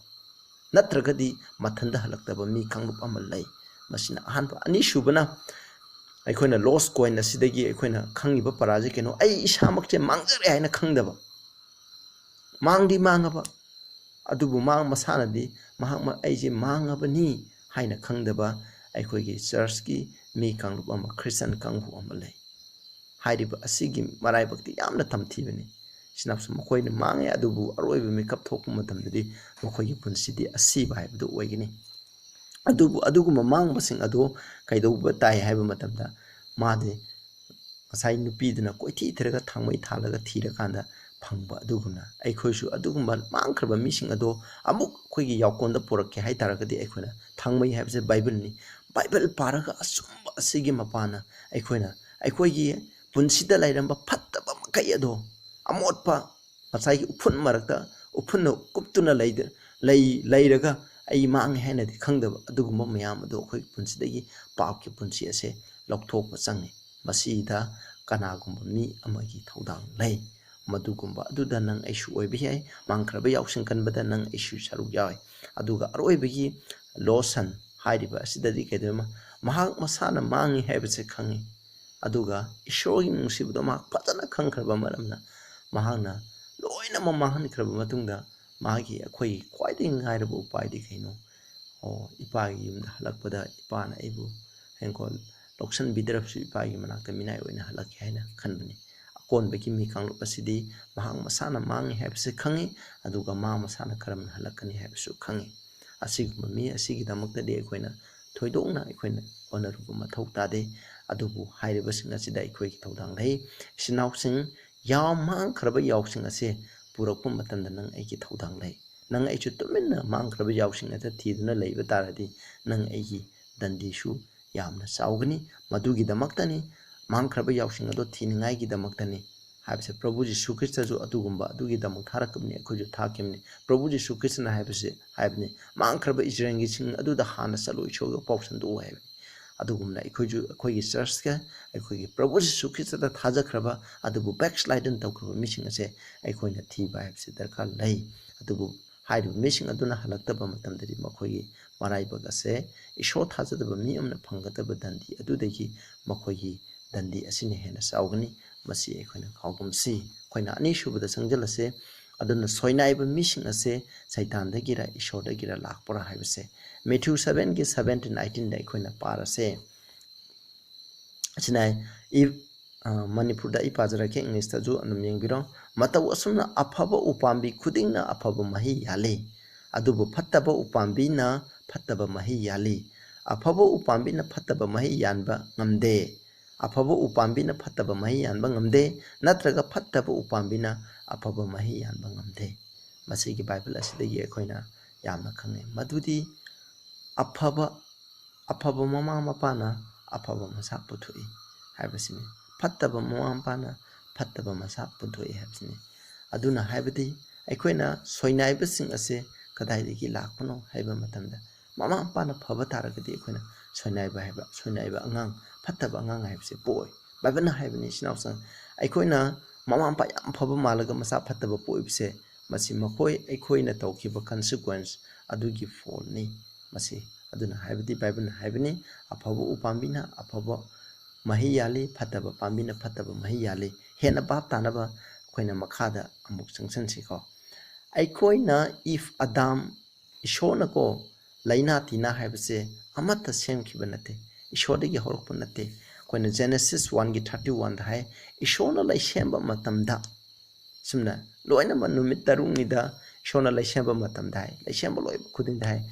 ꯅꯠꯇ꯭ꯔꯒꯗꯤ ꯃꯊꯟꯇ ꯍꯜꯂꯛꯇꯕ ꯃꯤ ꯀꯥꯡꯂꯨꯞ ꯑꯃ ꯂꯩ꯫ ꯃꯁꯤꯅ ꯑꯍꯥꯟꯕ꯫ ꯑꯅꯤꯁꯨꯕꯅ, ꯑꯩꯈꯣꯏꯅ lost coin ꯑꯁꯤꯗꯒꯤ ꯑꯩꯈꯣꯏꯅ ꯈꯪꯉꯤꯕ ꯄꯔꯥꯁꯦ ꯀꯩꯅꯣ? ꯑꯩ ꯏꯁꯥꯃꯛꯁꯦ ꯃꯥꯡꯖꯔꯦ ꯍꯥꯏꯅ ꯈꯪꯗꯕ, ꯃꯥꯡꯗꯤ ꯃꯥꯡꯉꯕ, ꯑꯗꯨꯕꯨ ꯃꯥ ꯃꯁꯥꯅꯗꯤ ꯃꯍꯥꯛ ꯃ-, "ꯑꯩꯁꯦ ꯃꯥꯡꯉꯕꯅꯤ" ꯍꯥꯏꯅ ꯈꯪꯗꯕ ꯑꯩꯈꯣꯏꯒꯤ ꯆꯔꯆꯀꯤ ꯃꯤ ꯀꯥꯡꯂꯨꯞ ꯑꯃ, ꯈ꯭ꯔꯤꯁꯇꯤꯌꯥꯟ ꯀꯥꯡꯕꯨ ꯑꯃ ꯂꯩ꯫ ꯍꯥꯏꯔꯤꯕ ꯑꯁꯤꯒꯤ ꯃꯔꯥꯏꯕꯛꯇꯤ ꯌꯥꯝꯅ ꯇꯝꯊꯤꯕꯅꯤ꯫ ꯁꯤꯅꯁꯨ ꯃꯈꯣꯏꯅ ꯃꯥꯡꯉꯦ, ꯑꯗꯨꯕꯨ ꯑꯔꯣꯏꯕ ꯃꯤꯀꯞ ꯊꯣꯛꯄ ꯃꯇꯝꯗꯗꯤ ꯃꯈꯣꯏꯒꯤ ꯄꯨꯟꯁꯤꯗꯤ ꯑꯁꯤꯕ ꯍꯥꯏꯕꯗꯨ ꯑꯣꯏꯒꯅꯤ꯫ ꯑꯗꯨꯕꯨ ꯑꯗꯨꯒꯨꯝꯕ ꯃꯥꯡꯕꯁꯤꯡ ꯑꯗꯨ ꯀꯩꯗꯧꯕ ꯇꯥꯏ ꯍꯥꯏꯕ ꯃꯇꯝꯗ, ꯃꯥꯗꯤ ꯉꯁꯥꯏ ꯅꯨꯄꯤꯗꯨꯅ ꯀꯣꯏꯊꯤ ꯊꯤꯔꯒ ꯊꯥꯡꯃꯩ ꯊꯥꯜꯂꯒ ꯊꯤꯔꯀꯥꯟꯗ ꯐꯪꯕ ꯑꯗꯨꯒꯨꯝꯅ, ꯑꯩꯈꯣꯏꯁꯨ ꯑꯗꯨꯒꯨꯝꯕ ꯃꯥꯡꯈ꯭ꯔꯕ ꯃꯤꯁꯤꯡ ꯑꯗꯣ ꯑꯃꯨꯛ ꯑꯩꯈꯣꯏꯒꯤ ꯌꯥꯎꯀꯣꯟꯗ ꯄꯨꯔꯛꯀꯦ ꯍꯥꯏ ꯇꯥꯔꯒꯗꯤ, ꯑꯩꯈꯣꯏꯅ, ꯊꯥꯡꯃꯩ ꯍꯥꯏꯕꯁꯦ ꯕꯥꯏꯕꯜꯅꯤ꯫ ꯕꯥꯏꯕꯜ ꯄꯥꯔꯒ ꯑꯆꯨꯝꯕ ꯑꯁꯤꯒꯤ ꯃꯄꯥꯟꯅ ꯑꯩꯈꯣꯏꯅ ꯑꯩꯈꯣꯏꯒꯤ ꯄꯨꯟꯁꯤꯗ ꯂꯩꯔꯝꯕ ꯐꯠꯇꯕ ꯃꯈꯩ ꯑꯗꯣ, ꯑꯃꯣꯠꯄ, ꯉꯁꯥꯏꯒꯤ ꯎꯐꯨꯟ ꯃꯔꯛꯇ ꯎꯐꯨꯟꯅ ꯀꯨꯞꯇꯨꯅ ꯂꯩꯗ-, ꯂꯩ-, ꯂꯩꯔꯒ ꯑꯩ ꯃꯥꯡꯉꯦ ꯍꯥꯏꯅꯗꯤ ꯈꯪꯗꯕ ꯑꯗꯨꯒꯨꯝꯕ ꯃꯌꯥꯝ ꯑꯗꯨ ꯑꯩꯈꯣꯏ ꯄꯨꯟꯁꯤꯗꯒꯤ ꯄꯥꯞꯀꯤ ꯄꯨꯟꯁꯤ ꯑꯁꯦ ꯂꯧꯊꯣꯛꯄ ꯆꯪꯉꯤ꯫ ꯃꯁꯤꯗ ꯀꯅꯥꯒꯨꯝꯕ ꯃꯤ ꯑꯃꯒꯤ ꯊꯧꯗꯥꯡ ꯂꯩ꯫ ꯃꯗꯨꯒꯨꯝꯕ ꯑꯗꯨꯗ ꯅꯪ ꯑꯩꯁꯨ ꯑꯣꯏꯕ ꯌꯥꯏ꯫ ꯃꯥꯡꯈ꯭ꯔꯕ ꯌꯥꯎꯁꯪ ꯀꯟꯕꯗ ꯅꯪ ꯑꯩꯁꯨ ꯁꯔꯨꯛ ꯌꯥꯎꯏ꯫ ꯑꯗꯨꯒ ꯑꯔꯣꯏꯕꯒꯤ ꯂꯣꯁꯟ ꯍꯥꯏꯔꯤꯕ ꯑꯁꯤꯗꯗꯤ ꯀꯩꯗꯧꯋꯦ? ꯃꯍꯥꯛ ꯃꯁꯥꯅ ꯃꯥꯡꯉꯤ ꯍꯥꯏꯕꯁꯦ ꯈꯪꯉꯤ꯫ ꯑꯗꯨꯒ ꯏꯁꯣꯔꯒꯤ ꯅꯨꯡꯁꯤꯕꯗꯣ ꯃꯍꯥꯛ ꯐꯖꯅ ꯈꯪꯈ꯭ꯔꯕ ꯃꯔꯝꯅ, ꯃꯍꯥꯛꯅ ꯂꯣꯏꯅꯃꯛ ꯃꯥꯡꯍꯟꯈ꯭ꯔꯕ ꯃꯇꯨꯡꯗ, ꯃꯥꯒꯤ ꯑꯩꯈꯣꯏꯒꯤ ꯈ꯭ꯋꯥꯏꯗꯒꯤ ꯉꯥꯏꯔꯕ ꯎꯄꯥꯏꯗꯤ ꯀꯩꯅꯣ? ꯑꯣ, ꯏꯄꯥꯒꯤ ꯌꯨꯝꯗ ꯍꯜꯂꯛꯄꯗ ꯏꯄꯥꯅ ꯑꯩꯕꯨ ꯍꯦꯟꯈꯣꯜ ꯂꯧꯁꯟꯕꯤꯗ꯭ꯔꯕꯁꯨ ꯏꯄꯥꯒꯤ ꯃꯅꯥꯛꯇ ꯃꯤꯅꯥꯏ ꯑꯣꯏꯅ ꯍꯜꯂꯛꯀꯦ ꯍꯥꯏꯅ ꯈꯟꯕꯅꯤ꯫ ꯑꯀꯣꯟꯕꯒꯤ ꯃꯤ ꯀꯥꯡꯂꯨꯞ ꯑꯁꯤꯗꯤ ꯃꯍꯥꯛ ꯃꯁꯥꯅ ꯃꯥꯡꯉꯤ ꯍꯥꯏꯕꯁꯤ ꯈꯪꯉꯤ, ꯑꯗꯨꯒ ꯃꯥ ꯃꯁꯥꯅ ꯀꯔꯝꯅ ꯍꯜꯂꯛꯀꯅꯤ ꯍꯥꯏꯕꯁꯨ ꯈꯪꯉꯤ꯫ ꯑꯁꯤꯒꯨꯝꯕ ꯃꯤ ꯑꯁꯤꯒꯤꯗꯃꯛꯇꯗꯤ ꯑꯩꯈꯣꯏꯅ ꯊꯣꯏꯗꯣꯛꯅ ꯑꯩꯈꯣꯏꯅ ꯍꯣꯠꯅꯔꯨꯕ ꯃꯊꯧ ꯇꯥꯗꯦ꯫ ꯑꯗꯨꯕꯨ ꯍꯥꯏꯔꯤꯕꯁꯤꯡ ꯑꯁꯤꯗ ꯑꯩꯈꯣꯏꯒꯤ ꯊꯧꯗꯥꯡ ꯂꯩ꯫ ꯏꯆꯤꯟ ꯏꯅꯥꯎꯁꯤꯡ, ꯌꯥꯝ ꯃꯥꯡꯈ꯭ꯔꯕ ꯌꯥꯎꯁꯤꯡ ꯑꯁꯦ ꯄꯨꯔꯛꯄ ꯃꯇꯝꯗ ꯅꯪ ꯑꯩꯒꯤ ꯊꯧꯗꯥꯡ ꯂꯩ꯫ ꯅꯪ ꯑꯩꯁꯨ ꯇꯨꯃꯤꯟꯅ ꯃꯥꯡꯈ꯭ꯔꯕ ꯌꯥꯎꯁꯤꯡ ꯑꯗꯨ ꯊꯤꯗꯨꯅ ꯂꯩꯕ ꯇꯥꯔꯗꯤ ꯅꯪ ꯑꯩꯒꯤ ꯗꯟꯗꯤꯁꯨ ꯌꯥꯝꯅ ꯆꯥꯎꯒꯅꯤ꯫ ꯃꯗꯨꯒꯤꯗꯃꯛꯇꯅꯤ, ꯃꯥꯡꯈ꯭ꯔꯕ ꯌꯥꯎꯁꯤꯡ ꯑꯗꯨ ꯊꯤꯅꯤꯡꯉꯥꯏꯒꯤꯗꯃꯛꯇꯅꯤ ꯍꯥꯏꯕꯁꯦ ꯄ꯭ꯔꯚꯨ ꯖꯤꯁꯨ ꯈ꯭ꯔꯤꯁꯇꯁꯨ ꯑꯗꯨꯒꯨꯝꯕ ꯑꯗꯨꯒꯤꯗꯃꯛ ꯊꯥꯔꯛꯈꯤꯕꯅꯤ, ꯑꯩꯈꯣꯏꯁꯨ ꯊꯥꯈꯤꯕꯅꯤ꯫ ꯄ꯭ꯔꯚꯨ ꯖꯤꯁꯨ ꯈ꯭ꯔꯤꯁꯇꯅ ꯍꯥꯏꯕꯁꯦ ꯍꯥꯏꯕꯅꯤ, "ꯃꯥꯡꯈ꯭ꯔꯕ ꯏꯁꯔꯥꯌꯦꯜꯒꯤꯁꯤꯡ ꯑꯗꯨꯗ ꯍꯥꯟꯅ ꯆꯠꯂꯨ, ꯏꯁꯣꯔꯒ ꯄꯥꯎ ꯁꯟꯗꯣꯛꯎ" ꯍꯥꯏꯕꯅꯤ꯫ ꯑꯗꯨꯒꯨꯝꯅ ꯑꯩꯈꯣꯏꯁꯨ ꯑꯩꯈꯣꯏꯒꯤ ꯆꯔꯆꯀ ꯑꯩꯈꯣꯏꯒꯤ ꯄ꯭ꯔꯚꯨ ꯖꯤꯁꯨ ꯈ꯭ꯔꯤꯁꯇꯗ ꯊꯥꯖꯈ꯭ꯔꯕ ꯑꯗꯨꯕꯨ backsliding ꯇꯧꯈ꯭ꯔꯕ ꯃꯤꯁꯤꯡ ꯑꯁꯦ ꯑꯩꯈꯣꯏꯅ ꯊꯤꯕ ꯍꯥꯏꯕꯁꯤ ꯗꯔꯀꯥꯔ ꯂꯩ꯫ ꯑꯗꯨꯕꯨ ꯍꯥꯏꯔꯤꯕ ꯃꯤꯁꯤꯡ ꯑꯗꯨꯅ ꯍꯜꯂꯛꯇꯕ ꯃꯇꯝꯗꯗꯤ ꯃꯈꯣꯏꯒꯤ ꯃꯔꯥꯏꯕꯛ ꯑꯁꯦ ꯏꯁꯣꯔ ꯊꯥꯖꯗꯕ ꯃꯤ ꯑꯃꯅ ꯐꯪꯒꯗꯕ ꯗꯟꯗꯤ ꯑꯗꯨꯗꯒꯤ ꯃꯈꯣꯏꯒꯤ ꯗꯟꯗꯤ ꯑꯁꯤꯅ ꯍꯦꯟꯅ ꯆꯥꯎꯒꯅꯤ꯫ ꯃꯁꯤ ꯑꯩꯈꯣꯏꯅ ꯀꯥꯎꯒꯨꯝꯁꯤ꯫ ꯑꯩꯈꯣꯏꯅ ꯑꯅꯤꯁꯨꯕꯗ ꯆꯪꯁꯤꯜꯂꯁꯦ꯫ ꯑꯗꯨꯅ ꯁꯣꯏꯅꯥꯏꯕ ꯃꯤꯁꯤꯡ ꯑꯁꯦ ꯁꯩꯇꯥꯟꯗꯒꯤꯔ ꯏꯁꯣꯔꯗꯒꯤꯔ ꯂꯥꯛꯄ꯭ꯔꯥ ꯍꯥꯏꯕꯁꯦ ꯃꯦꯊ꯭ꯌꯨ seven ꯒꯤ seventeen eighteenꯗ ꯑꯩꯈꯣꯏꯅ ꯄꯥꯔꯁꯦ꯫ ꯑꯁꯤꯅ ꯏꯐ, ꯑ, ꯃꯅꯤꯄꯨꯔꯗ ꯑꯩ ꯄꯥꯖꯔꯛꯀꯦ, ꯏꯪꯂꯤꯁꯇꯁꯨ ꯑꯗꯨꯝ ꯌꯦꯡꯕꯤꯔꯣ꯫ "ꯃꯇꯧ ꯑꯁꯨꯝꯅ ꯑꯐꯕ ꯎꯄꯥꯝꯕꯤ ꯈꯨꯗꯤꯡꯅ ꯑꯐꯕ ꯃꯍꯩ ꯌꯥꯜꯂꯤ, ꯑꯗꯨꯕꯨ ꯐꯠꯇꯕ ꯎꯄꯥꯝꯕꯤꯅ ꯐꯠꯇꯕ ꯃꯍꯩ ꯌꯥꯜꯂꯤ꯫ ꯑꯐꯕ ꯎꯄꯥꯝꯕꯤꯅ ꯐꯠꯇꯕ ꯃꯍꯩ ꯌꯥꯟꯕ ꯉꯝꯗꯦ, ꯑꯐꯕ ꯎꯄꯥꯝꯕꯤꯅ ꯐꯠꯇꯕ ꯃꯍꯩ ꯌꯥꯟꯕ ꯉꯝꯗꯦ, ꯅꯠꯇ꯭ꯔꯒ ꯐꯠꯇꯕ ꯎꯄꯥꯝꯕꯤꯅ ꯑꯐꯕ ꯃꯍꯩ ꯌꯥꯟꯕ ꯉꯝꯗꯦ"꯫ ꯃꯁꯤꯒꯤ ꯕꯥꯏꯕꯜ ꯑꯁꯤꯗꯒꯤ ꯑꯩꯈꯣꯏꯅ ꯌꯥꯝꯅ ꯈꯪꯉꯦ, ꯃꯗꯨꯗꯤ ꯑꯐꯕ, ꯑꯐꯕ ꯃꯃꯥ ꯃꯄꯥꯅ ꯑꯐꯕ ꯃꯆꯥ ꯄꯨꯊꯣꯛꯏ ꯍꯥꯏꯕꯁꯤꯅꯤ꯫ ꯐꯠꯇꯕ ꯃꯃꯥ ꯃꯄꯥꯅ ꯐꯠꯇꯕ ꯃꯆꯥ ꯄꯨꯊꯣꯛꯏ ꯍꯥꯏꯕꯁꯤꯅꯤ꯫ ꯑꯗꯨꯅ ꯍꯥꯏꯕꯗꯤ ꯑꯩꯈꯣꯏꯅ ꯁꯣꯏꯅꯥꯏꯕꯁꯤꯡ ꯑꯁꯦ ꯀꯗꯥꯏꯗꯒꯤ ꯂꯥꯛꯄꯅꯣ ꯍꯥꯏꯕ ꯃꯇꯝꯗ, ꯃꯃꯥ ꯃꯄꯥꯅ ꯐꯕ ꯇꯥꯔꯒꯗꯤ ꯑꯩꯈꯣꯏꯅ ꯁꯣꯏꯅꯥꯏꯕ ꯍꯥꯏꯕ, ꯁꯣꯏꯅꯥꯏꯕ ꯑꯉꯥꯡ, ꯐꯠꯇꯕ ꯑꯉꯥꯡ ꯍꯥꯏꯕꯁꯦ ꯄꯣꯛꯑꯣꯏ꯫ ꯕꯥꯏꯕꯜꯅ ꯍꯥꯏꯕꯅꯤ, ꯏꯆꯤꯟ ꯏꯅꯥꯎꯁꯤꯡ, ꯑꯩꯈꯣꯏꯅ ꯃꯃꯥ ꯃꯄꯥ ꯌꯥꯝ ꯐꯕ ꯃꯥꯜꯂꯒ ꯃꯆꯥ ꯐꯠꯇꯕ ꯄꯣꯛꯏꯕꯁꯦ, ꯃꯁꯤ ꯃꯈꯣꯏ, ꯑꯩꯈꯣꯏꯅ ꯇꯧꯈꯤꯕ consequence ꯑꯗꯨꯒꯤ ꯐꯣꯜꯅꯤ꯫ ꯃꯁꯤ ꯑꯗꯨꯅ ꯍꯥꯏꯕꯗꯤ ꯕꯥꯏꯕꯜꯅ ꯍꯥꯏꯕꯅꯤ, "ꯑꯐꯕ ꯎꯄꯥꯝꯕꯤꯅ ꯑꯐꯕ ꯃꯍꯩ ꯌꯥꯜꯂꯤ, ꯐꯠꯇꯕ ꯄꯥꯝꯕꯤꯅ ꯐꯠꯇꯕ ꯃꯍꯩ ꯌꯥꯜꯂꯤ"꯫ ꯍꯦꯟꯅ ꯚꯥꯞ ꯇꯥꯅꯕ ꯑꯩꯈꯣꯏꯅ ꯃꯈꯥꯗ ꯑꯃꯨꯛ ꯆꯪꯁꯤꯟꯁꯤꯀꯣ꯫ ꯑꯩꯈꯣꯏꯅ ꯏꯐ, ꯑꯗꯥꯝ, ꯏꯁꯣꯔꯅꯀꯣ, ꯂꯥꯏꯅꯥ ꯇꯤꯟꯅꯥ ꯍꯥꯏꯕꯁꯦ ꯑꯃꯠꯇ ꯁꯦꯝꯈꯤꯕ ꯅꯠꯇꯦ, ꯏꯁꯣꯔꯗꯒꯤ ꯍꯧꯔꯛꯄ ꯅꯠꯇꯦ꯫ ꯑꯩꯈꯣꯏꯅ Genesis one ꯒꯤ thirty one ꯗ ꯍꯥꯏ, ꯏꯁꯣꯔꯅ ꯂꯩꯁꯦꯝꯕ ꯃꯇꯝꯗ, ꯁꯨꯝꯅ ꯂꯣꯏꯅꯃꯛ ꯅꯨꯃꯤꯠ ꯇꯔꯨꯛꯅꯤꯗ ꯏꯁꯣꯔꯅ ꯂꯩꯁꯦꯝꯕ ꯃꯇꯝꯗ ꯍꯥꯏ, ꯂꯩꯁꯦꯝꯕ ꯂꯣꯏꯕ ꯈꯨꯗꯤꯡꯗ ꯍꯥꯏ,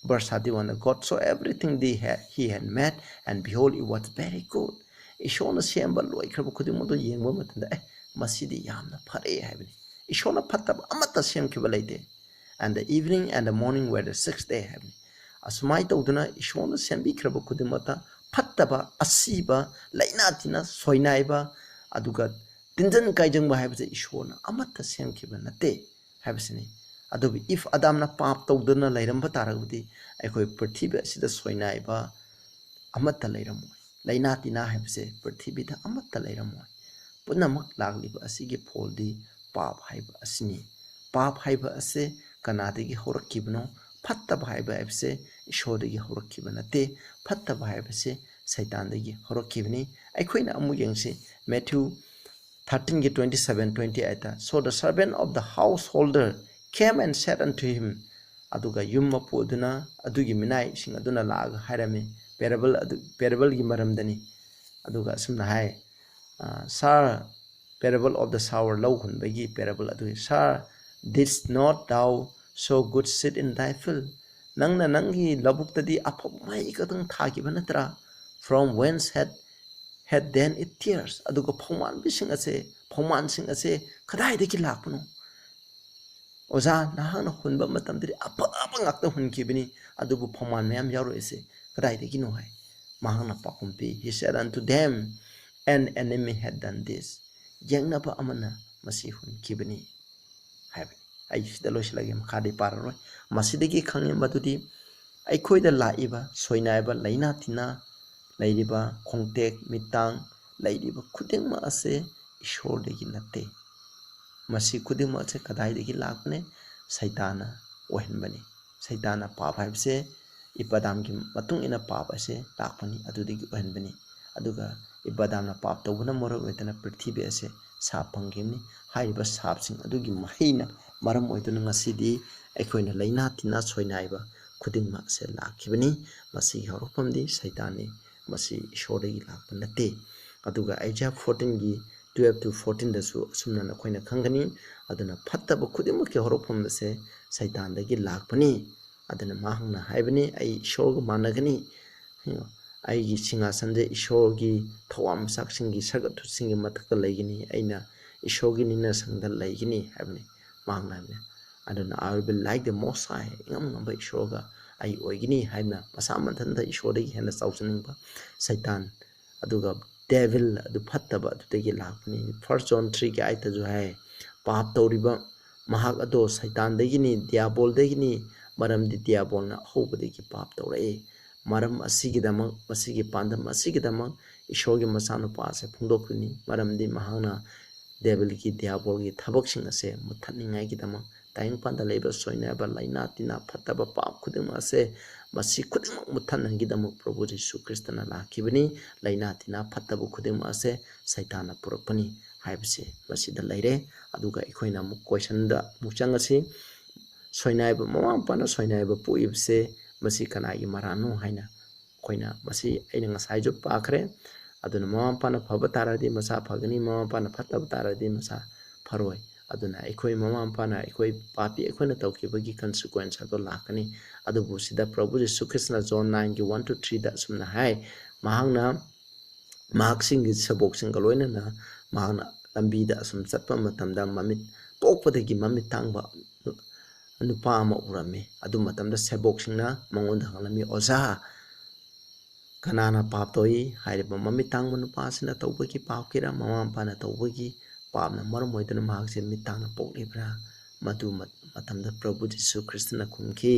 verse thirty one the, "God saw everything that he had made, and behold, it was very good." ꯏꯁꯣꯔꯅ ꯁꯦꯝꯕ ꯂꯣꯏꯈ꯭ꯔꯕ ꯈꯨꯗꯤꯡꯃꯛꯇꯣ ꯌꯦꯡꯕ ꯃꯇꯝꯗ, "ꯑꯦ, ꯃꯁꯤꯗꯤ ꯌꯥꯝꯅ ꯐꯔꯦ" ꯍꯥꯏꯕꯅꯤ꯫ ꯏꯁꯣꯔꯅ ꯐꯠꯇꯕ ꯑꯃꯠꯇ ꯁꯦꯝꯈꯤꯕ ꯂꯩꯇꯦ꯫ "And the evening and the morning were the sixth day" ꯍꯥꯏꯕꯅꯤ꯫ ꯑꯁꯨꯃꯥꯏꯅ ꯇꯧꯗꯅ ꯏꯁꯣꯔꯅ ꯁꯦꯝꯕꯤꯈ꯭ꯔꯕ ꯈꯨꯗꯤꯡꯃꯛꯇ ꯐꯠꯇꯕ, ꯑꯁꯤꯕ, ꯂꯩꯅꯥ ꯇꯤꯟꯅ, ꯁꯣꯏꯅꯥꯏꯕ, ꯑꯗꯨꯒ ꯇꯤꯟꯖꯟ ꯀꯥꯏꯖꯪꯕ ꯍꯥꯏꯕꯁꯦ ꯏꯁꯣꯔꯅ ꯑꯃꯠꯇ ꯁꯦꯝꯈꯤꯕ ꯅꯠꯇꯦ ꯍꯥꯏꯕꯁꯤꯅꯤ꯫ ꯑꯗꯨꯕꯨ ꯏꯐ ꯑꯗꯥꯝꯅ ꯄꯥꯞ ꯇꯧꯗꯅ ꯂꯩꯔꯝꯕ ꯇꯥꯔꯒꯗꯤ ꯑꯩꯈꯣꯏ ꯄ꯭ꯔꯤꯊꯤꯕꯤ ꯑꯁꯤꯗ ꯁꯣꯏꯅꯥꯏꯕ ꯑꯃꯠꯇ ꯂꯩꯔꯝꯃꯣꯏ꯫ ꯂꯩꯅꯥ ꯇꯤꯟꯅꯥ ꯍꯥꯏꯕꯁꯦ ꯄ꯭ꯔꯤꯊꯤꯕꯤꯗ ꯑꯃꯠꯇ ꯂꯩꯔꯝꯃꯣꯏ꯫ ꯄꯨꯝꯅꯃꯛ ꯂꯥꯛꯂꯤꯕ ꯑꯁꯤꯒꯤ ꯐꯣꯜꯗꯤ ꯄꯥꯞ ꯍꯥꯏꯕ ꯑꯁꯤꯅꯤ꯫ ꯄꯥꯞ ꯍꯥꯏꯕ ꯑꯁꯦ ꯀꯅꯥꯗꯒꯤ ꯍꯧꯔꯛꯈꯤꯕꯅꯣ? ꯐꯠꯇꯕ ꯍꯥꯏꯕ ꯍꯥꯏꯕꯁꯦ ꯏꯁꯣꯔꯗꯒꯤ ꯍꯧꯔꯛꯈꯤꯕ ꯅꯠꯇꯦ꯫ ꯐꯠꯇꯕ ꯍꯥꯏꯕꯁꯦ ꯁꯩꯇꯥꯟꯗꯒꯤ ꯍꯧꯔꯛꯈꯤꯕꯅꯤ꯫ ꯑꯩꯈꯣꯏꯅ ꯑꯃꯨꯛ ꯌꯦꯡꯁꯤ, Matthew thirteen ꯒꯤ twenty seven, twenty eight ꯇ, "So the servant of the householder came and said unto him," ꯑꯗꯨꯒ ꯌꯨꯝ ꯃꯄꯨ ꯑꯗꯨꯅ, ꯑꯗꯨꯒꯤ ꯃꯤꯅꯥꯏꯁꯤꯡ ꯑꯗꯨꯅ ꯂꯥꯛꯑꯒ ꯍꯥꯏꯔꯝꯃꯤ, parable ꯑꯗꯨ, parable ꯒꯤ ꯃꯔꯝꯗꯅꯤ꯫ ꯑꯗꯨꯒ ꯑꯁꯨꯝꯅ ꯍꯥꯏ, ꯑ, "Sir, parable of the sower, ꯂꯧ ꯍꯨꯟꯕꯒꯤ parable ꯑꯗꯨ, Sir, didst not thou sow good seed in thy field?" ꯅꯪꯅ ꯅꯪꯒꯤ ꯂꯧꯕꯨꯛꯇꯗꯤ ꯑꯐꯕ ꯃꯍꯩ ꯈꯛꯇꯪ ꯊꯥꯈꯤꯕ ꯅꯠꯇ꯭ꯔꯥ? "From whence had, had then it tares?" ꯑꯗꯨꯒ ꯐꯧꯃꯥꯟꯕꯤꯁꯤꯡ ꯑꯁꯦ, ꯐꯧꯃꯥꯟꯁꯤꯡ ꯑꯁꯦ ꯀꯗꯥꯏꯗꯒꯤ ꯂꯥꯛꯄꯅꯣ? ꯑꯣꯖꯥ, ꯅꯍꯥꯛꯅ ꯍꯨꯟꯕ ꯃꯇꯝꯗꯗꯤ ꯑꯐꯕ ꯉꯥꯛꯇ ꯍꯨꯟꯈꯤꯕꯅꯤ, ꯑꯗꯨꯕꯨ ꯐꯧꯃꯥꯟ ꯃꯌꯥꯝ ꯌꯥꯎꯔꯛꯏꯁꯦ ꯀꯗꯥꯏꯗꯒꯤꯅꯣ ꯍꯥꯏ꯫ ꯃꯍꯥꯛꯅ ꯄꯥꯎꯈꯨꯝ ꯄꯤ, "He said unto them, An enemy had done this." ꯌꯦꯛꯅꯕ ꯑꯃꯅ ꯃꯁꯤ ꯍꯨꯟꯈꯤꯕꯅꯤ ꯍꯥꯏꯕꯅꯤ꯫ ꯑꯩ ꯁꯤꯗ ꯂꯣꯏꯁꯤꯜꯂꯒꯦ, ꯃꯈꯥꯗꯤ ꯄꯥꯔꯔꯣꯏ꯫ ꯃꯁꯤꯗꯒꯤ ꯈꯪꯉꯤ ꯃꯗꯨꯗꯤ ꯑꯩꯈꯣꯏꯗ ꯂꯥꯛꯏꯕ ꯁꯣꯏꯅꯥꯏꯕ, ꯂꯩꯅꯥ ꯇꯤꯟꯅꯥ, ꯂꯩꯔꯤꯕ ꯈꯣꯡꯇꯦꯛ ꯃꯤꯠꯇꯥꯡ, ꯂꯩꯔꯤꯕ ꯈꯨꯗꯤꯡꯃꯛ ꯑꯁꯦ ꯏꯁꯣꯔꯗꯒꯤ ꯅꯠꯇꯦ꯫ ꯃꯁꯤ ꯈꯨꯗꯤꯡꯃꯛ ꯑꯁꯦ ꯀꯗꯥꯏꯗꯒꯤ ꯂꯥꯛꯄꯅꯦ? ꯁꯩꯇꯥꯟꯅ ꯑꯣꯏꯍꯟꯕꯅꯤ꯫ ꯁꯩꯇꯥꯟꯅ ꯄꯥꯞ ꯍꯥꯏꯕꯁꯦ, ꯏꯕꯥꯗꯥꯝꯒꯤ ꯃꯇꯨꯡ ꯏꯟꯅ ꯄꯥꯞ ꯑꯁꯦ ꯂꯥꯛꯄꯅꯤ, ꯑꯗꯨꯗꯒꯤ ꯑꯣꯏꯍꯟꯕꯅꯤ꯫ ꯑꯗꯨꯒ ꯏꯕꯥꯗꯥꯝꯅ ꯄꯥꯞ ꯇꯧꯕꯅ ꯃꯔꯝ ꯑꯣꯏꯗꯅ ꯄ꯭ꯔꯤꯊꯤꯕꯤ ꯑꯁꯦ ꯁꯥꯞ ꯐꯪꯈꯤꯕꯅꯤ꯫ ꯍꯥꯏꯔꯤꯕ ꯁꯥꯞꯁꯤꯡ ꯑꯗꯨꯒꯤ ꯃꯍꯩꯅ ꯃꯔꯝ ꯑꯣꯏꯗꯨꯅ ꯉꯁꯤꯗꯤ ꯑꯩꯈꯣꯏꯅ ꯂꯩꯅꯥ ꯇꯤꯟꯅꯥ ꯁꯣꯏꯅꯥꯏꯕ ꯈꯨꯗꯤꯡꯃꯛ ꯑꯁꯦ ꯂꯥꯛꯈꯤꯕꯅꯤ꯫ ꯃꯁꯤꯒꯤ ꯍꯧꯔꯛꯐꯝꯗꯤ ꯁꯩꯇꯥꯟꯅꯤ꯫ ꯃꯁꯤ ꯏꯁꯣꯔꯗꯒꯤ ꯂꯥꯛꯄ ꯅꯠꯇꯦ꯫ ꯑꯗꯨꯒ ꯑꯥꯏꯖꯥꯌꯥ ꯐꯣꯔꯇꯤꯟꯒꯤ ꯇꯨꯌꯦꯜꯐ ꯇꯨ ꯐꯣꯔꯇꯤꯟꯗꯁꯨ ꯑꯁꯨꯝꯅ ꯑꯩꯈꯣꯏꯅ ꯈꯪꯒꯅꯤ꯫ ꯑꯗꯨꯅ ꯐꯠꯇꯕ ꯈꯨꯗꯤꯡꯃꯛꯀꯤ ꯍꯧꯔꯛꯐꯝ ꯑꯁꯦ ꯁꯩꯇꯥꯟꯗꯒꯤ ꯂꯥꯛꯄꯅꯤ꯫ ꯑꯗꯨꯅ ꯃꯍꯥꯛꯅ ꯍꯥꯏꯕꯅꯤ, "ꯑꯩ ꯏꯁꯣꯔꯒ ꯃꯥꯟꯅꯒꯅꯤ, ꯑꯩꯒꯤ ꯁꯤꯡꯍꯥꯁꯟꯁꯦ ꯏꯁꯣꯔꯒꯤ ꯊꯋꯥꯟꯃꯤꯆꯥꯛꯁꯤꯡꯒꯤ ꯁꯛ ꯑꯊꯨꯠꯁꯤꯡꯒꯤ ꯃꯊꯛꯇ ꯂꯩꯒꯅꯤ, ꯑꯩꯅ ꯏꯁꯣꯔꯒꯤ ꯅꯤꯡꯅꯁꯪꯗ ꯂꯩꯒꯅꯤ" ꯍꯥꯏꯕꯅꯤ꯫ ꯃꯍꯥꯛꯅ ꯍꯥꯏꯕꯅꯤ, ꯑꯗꯨꯅ "I will be like the Most High", ꯏꯉꯝ ꯉꯝꯕ ꯏꯁꯣꯔꯒ ꯑꯩ ꯑꯣꯏꯒꯅꯤ ꯍꯥꯏꯅ ꯃꯁꯥ ꯃꯊꯟꯇ ꯏꯁꯣꯔꯗꯒꯤ ꯍꯦꯟꯅ ꯆꯥꯎꯖꯅꯤꯡꯕ ꯁꯩꯇꯥꯟ, ꯑꯗꯨꯒ devil ꯑꯗꯨ ꯐꯠꯇꯕ ꯑꯗꯨꯗꯒꯤ ꯂꯥꯛꯄꯅꯤ꯫ ꯐꯥꯔꯁ ꯖꯣꯟ ꯊ꯭ꯔꯤꯒꯤ ꯑꯥꯏꯠꯇꯁꯨ ꯍꯥꯏ, "ꯄꯥꯞ ꯇꯧꯔꯤꯕ ꯃꯍꯥꯛ ꯑꯗꯣ ꯁꯩꯇꯥꯟꯗꯒꯤꯅꯤ, ꯗꯤꯌꯥꯕꯣꯜꯗꯒꯤꯅꯤ, ꯃꯔꯝꯗꯤ ꯗꯤꯌꯥꯕꯣꯜꯅ ꯑꯍꯧꯕꯗꯒꯤ ꯄꯥꯞ ꯇꯧꯔꯛꯏ"꯫ ꯃꯔꯝ ꯑꯁꯤꯒꯤꯗꯃꯛ, ꯃꯁꯤꯒꯤ ꯄꯥꯟꯗꯝ ꯑꯁꯤꯒꯤꯗꯃꯛ ꯏꯁꯣꯔꯒꯤ ꯃꯆꯥꯅꯨꯄꯥ ꯑꯁꯦ ꯐꯣꯡꯗꯣꯛꯈꯤꯕꯅꯤ, ꯃꯔꯝꯗꯤ ꯃꯍꯥꯛꯅ devilꯒꯤ, ꯗꯤꯌꯥꯕꯣꯜꯒꯤ ꯊꯕꯛꯁꯤꯡ ꯑꯁꯦ ꯃꯨꯠꯊꯠꯅꯤꯡꯉꯥꯏꯒꯤꯗꯃꯛ, ꯇꯥꯏꯕꯪꯄꯥꯟꯗ ꯂꯩꯕ ꯁꯣꯏꯅꯥꯏꯕ, ꯂꯥꯏꯅꯥ ꯇꯤꯟꯅꯥ, ꯐꯠꯇꯕ, ꯄꯥꯞ ꯈꯨꯗꯤꯡꯃꯛ ꯑꯁꯦ, ꯃꯁꯤ ꯈꯨꯗꯤꯡꯃꯛ ꯃꯨꯠꯊꯠꯅꯉꯥꯏꯒꯤꯗꯃꯛ ꯄ꯭ꯔꯚꯨ ꯖꯤꯁꯨ ꯈ꯭ꯔꯤꯁꯇꯅ ꯂꯥꯛꯈꯤꯕꯅꯤ꯫ ꯂꯥꯏꯅꯥ ꯇꯤꯟꯅꯥ ꯐꯠꯇꯕ ꯈꯨꯗꯤꯡꯃꯛ ꯑꯁꯦ ꯁꯩꯇꯥꯟꯅ ꯄꯨꯔꯛꯄꯅꯤ ꯍꯥꯏꯕꯁꯦ ꯃꯁꯤꯗ ꯂꯩꯔꯦ꯫ ꯑꯗꯨꯒ ꯑꯩꯈꯣꯏꯅ ꯑꯃꯨꯛ questionꯗ ꯑꯃꯨꯛ ꯆꯪꯉꯁꯤ꯫ ꯁꯣꯏꯅꯥꯏꯕ, ꯃꯃꯥ ꯃꯄꯥꯅ ꯁꯣꯏꯅꯥꯏꯕ ꯄꯣꯛꯏꯕꯁꯦ ꯃꯁꯤ ꯀꯅꯥꯒꯤ ꯃꯔꯥꯟꯅꯣ ꯍꯥꯏꯅ ꯑꯩꯈꯣꯏꯅ, ꯃꯁꯤ ꯑꯩꯅ ꯉꯁꯥꯏꯁꯨ ꯄꯥꯈ꯭ꯔꯦ꯫ ꯑꯗꯨꯅ ꯃꯃꯥ ꯃꯄꯥꯅ ꯐꯕ ꯇꯥꯔꯗꯤ ꯃꯆꯥ ꯐꯒꯅꯤ, ꯃꯃꯥ ꯃꯄꯥꯅ ꯐꯠꯇꯕ ꯇꯥꯔꯗꯤ ꯃꯆꯥ ꯐꯔꯣꯏ꯫ ꯑꯗꯨꯅ ꯑꯩꯈꯣꯏ ꯃꯃꯥ ꯃꯄꯥꯅ, ꯑꯩꯈꯣꯏ ꯄꯥꯄꯤ ꯑꯩꯈꯣꯏꯅ ꯇꯧꯈꯤꯕꯒꯤ consequence ꯑꯗꯣ ꯂꯥꯛꯀꯅꯤ꯫ ꯑꯗꯨꯕꯨ ꯁꯤꯗ ꯄ꯭ꯔꯚꯨ ꯖꯤꯁꯨ ꯈ꯭ꯔꯤꯁꯇꯅ ꯖꯣꯟ ꯅꯥꯏꯟꯒꯤ ꯋꯥꯟ ꯇꯨ ꯊ꯭ꯔꯤꯗ ꯑꯁꯨꯝꯅ ꯍꯥꯏ, ꯃꯍꯥꯛꯅ ꯃꯍꯥꯛꯁꯤꯡꯒꯤ ꯁꯦꯕꯣꯛꯁꯤꯡꯒ ꯂꯣꯏꯅꯅ ꯃꯍꯥꯛꯅ ꯂꯝꯕꯤꯗ ꯑꯁꯨꯝ ꯆꯠꯄ ꯃꯇꯝꯗ ꯃꯃꯤꯠ ꯄꯣꯛꯄꯗꯒꯤ ꯃꯃꯤꯠ ꯇꯥꯡꯕ ꯅꯨꯄꯥ ꯑꯃ ꯎꯔꯝꯃꯤ꯫ ꯑꯗꯨ ꯃꯇꯝꯗ ꯁꯦꯕꯣꯛꯁꯤꯡꯅ ꯃꯉꯣꯟꯗ ꯍꯪꯂꯝꯃꯤ, "ꯑꯣꯖꯥ, ꯀꯅꯥꯅ ꯄꯥꯞ ꯇꯧꯏ? ꯍꯥꯏꯔꯤꯕ ꯃꯃꯤꯠ ꯇꯥꯡꯕ ꯅꯨꯄꯥ ꯑꯁꯤꯅ ꯇꯧꯕꯒꯤ ꯄꯥꯞꯀꯤꯔ, ꯃꯃꯥ ꯃꯄꯥꯅ ꯇꯧꯕꯒꯤ ꯄꯥꯞꯅ ꯃꯔꯝ ꯑꯣꯏꯗꯨꯅ ꯃꯍꯥꯛꯁꯦ ꯃꯤꯠ ꯇꯥꯡꯅ ꯄꯣꯛꯂꯤꯕ꯭ꯔꯥ?" ꯃꯗꯨ ꯃ-, ꯃꯇꯝꯗ ꯄ꯭ꯔꯚꯨ ꯖꯤꯁꯨ ꯈ꯭ꯔꯤꯁꯇꯅ ꯈꯨꯝꯈꯤ,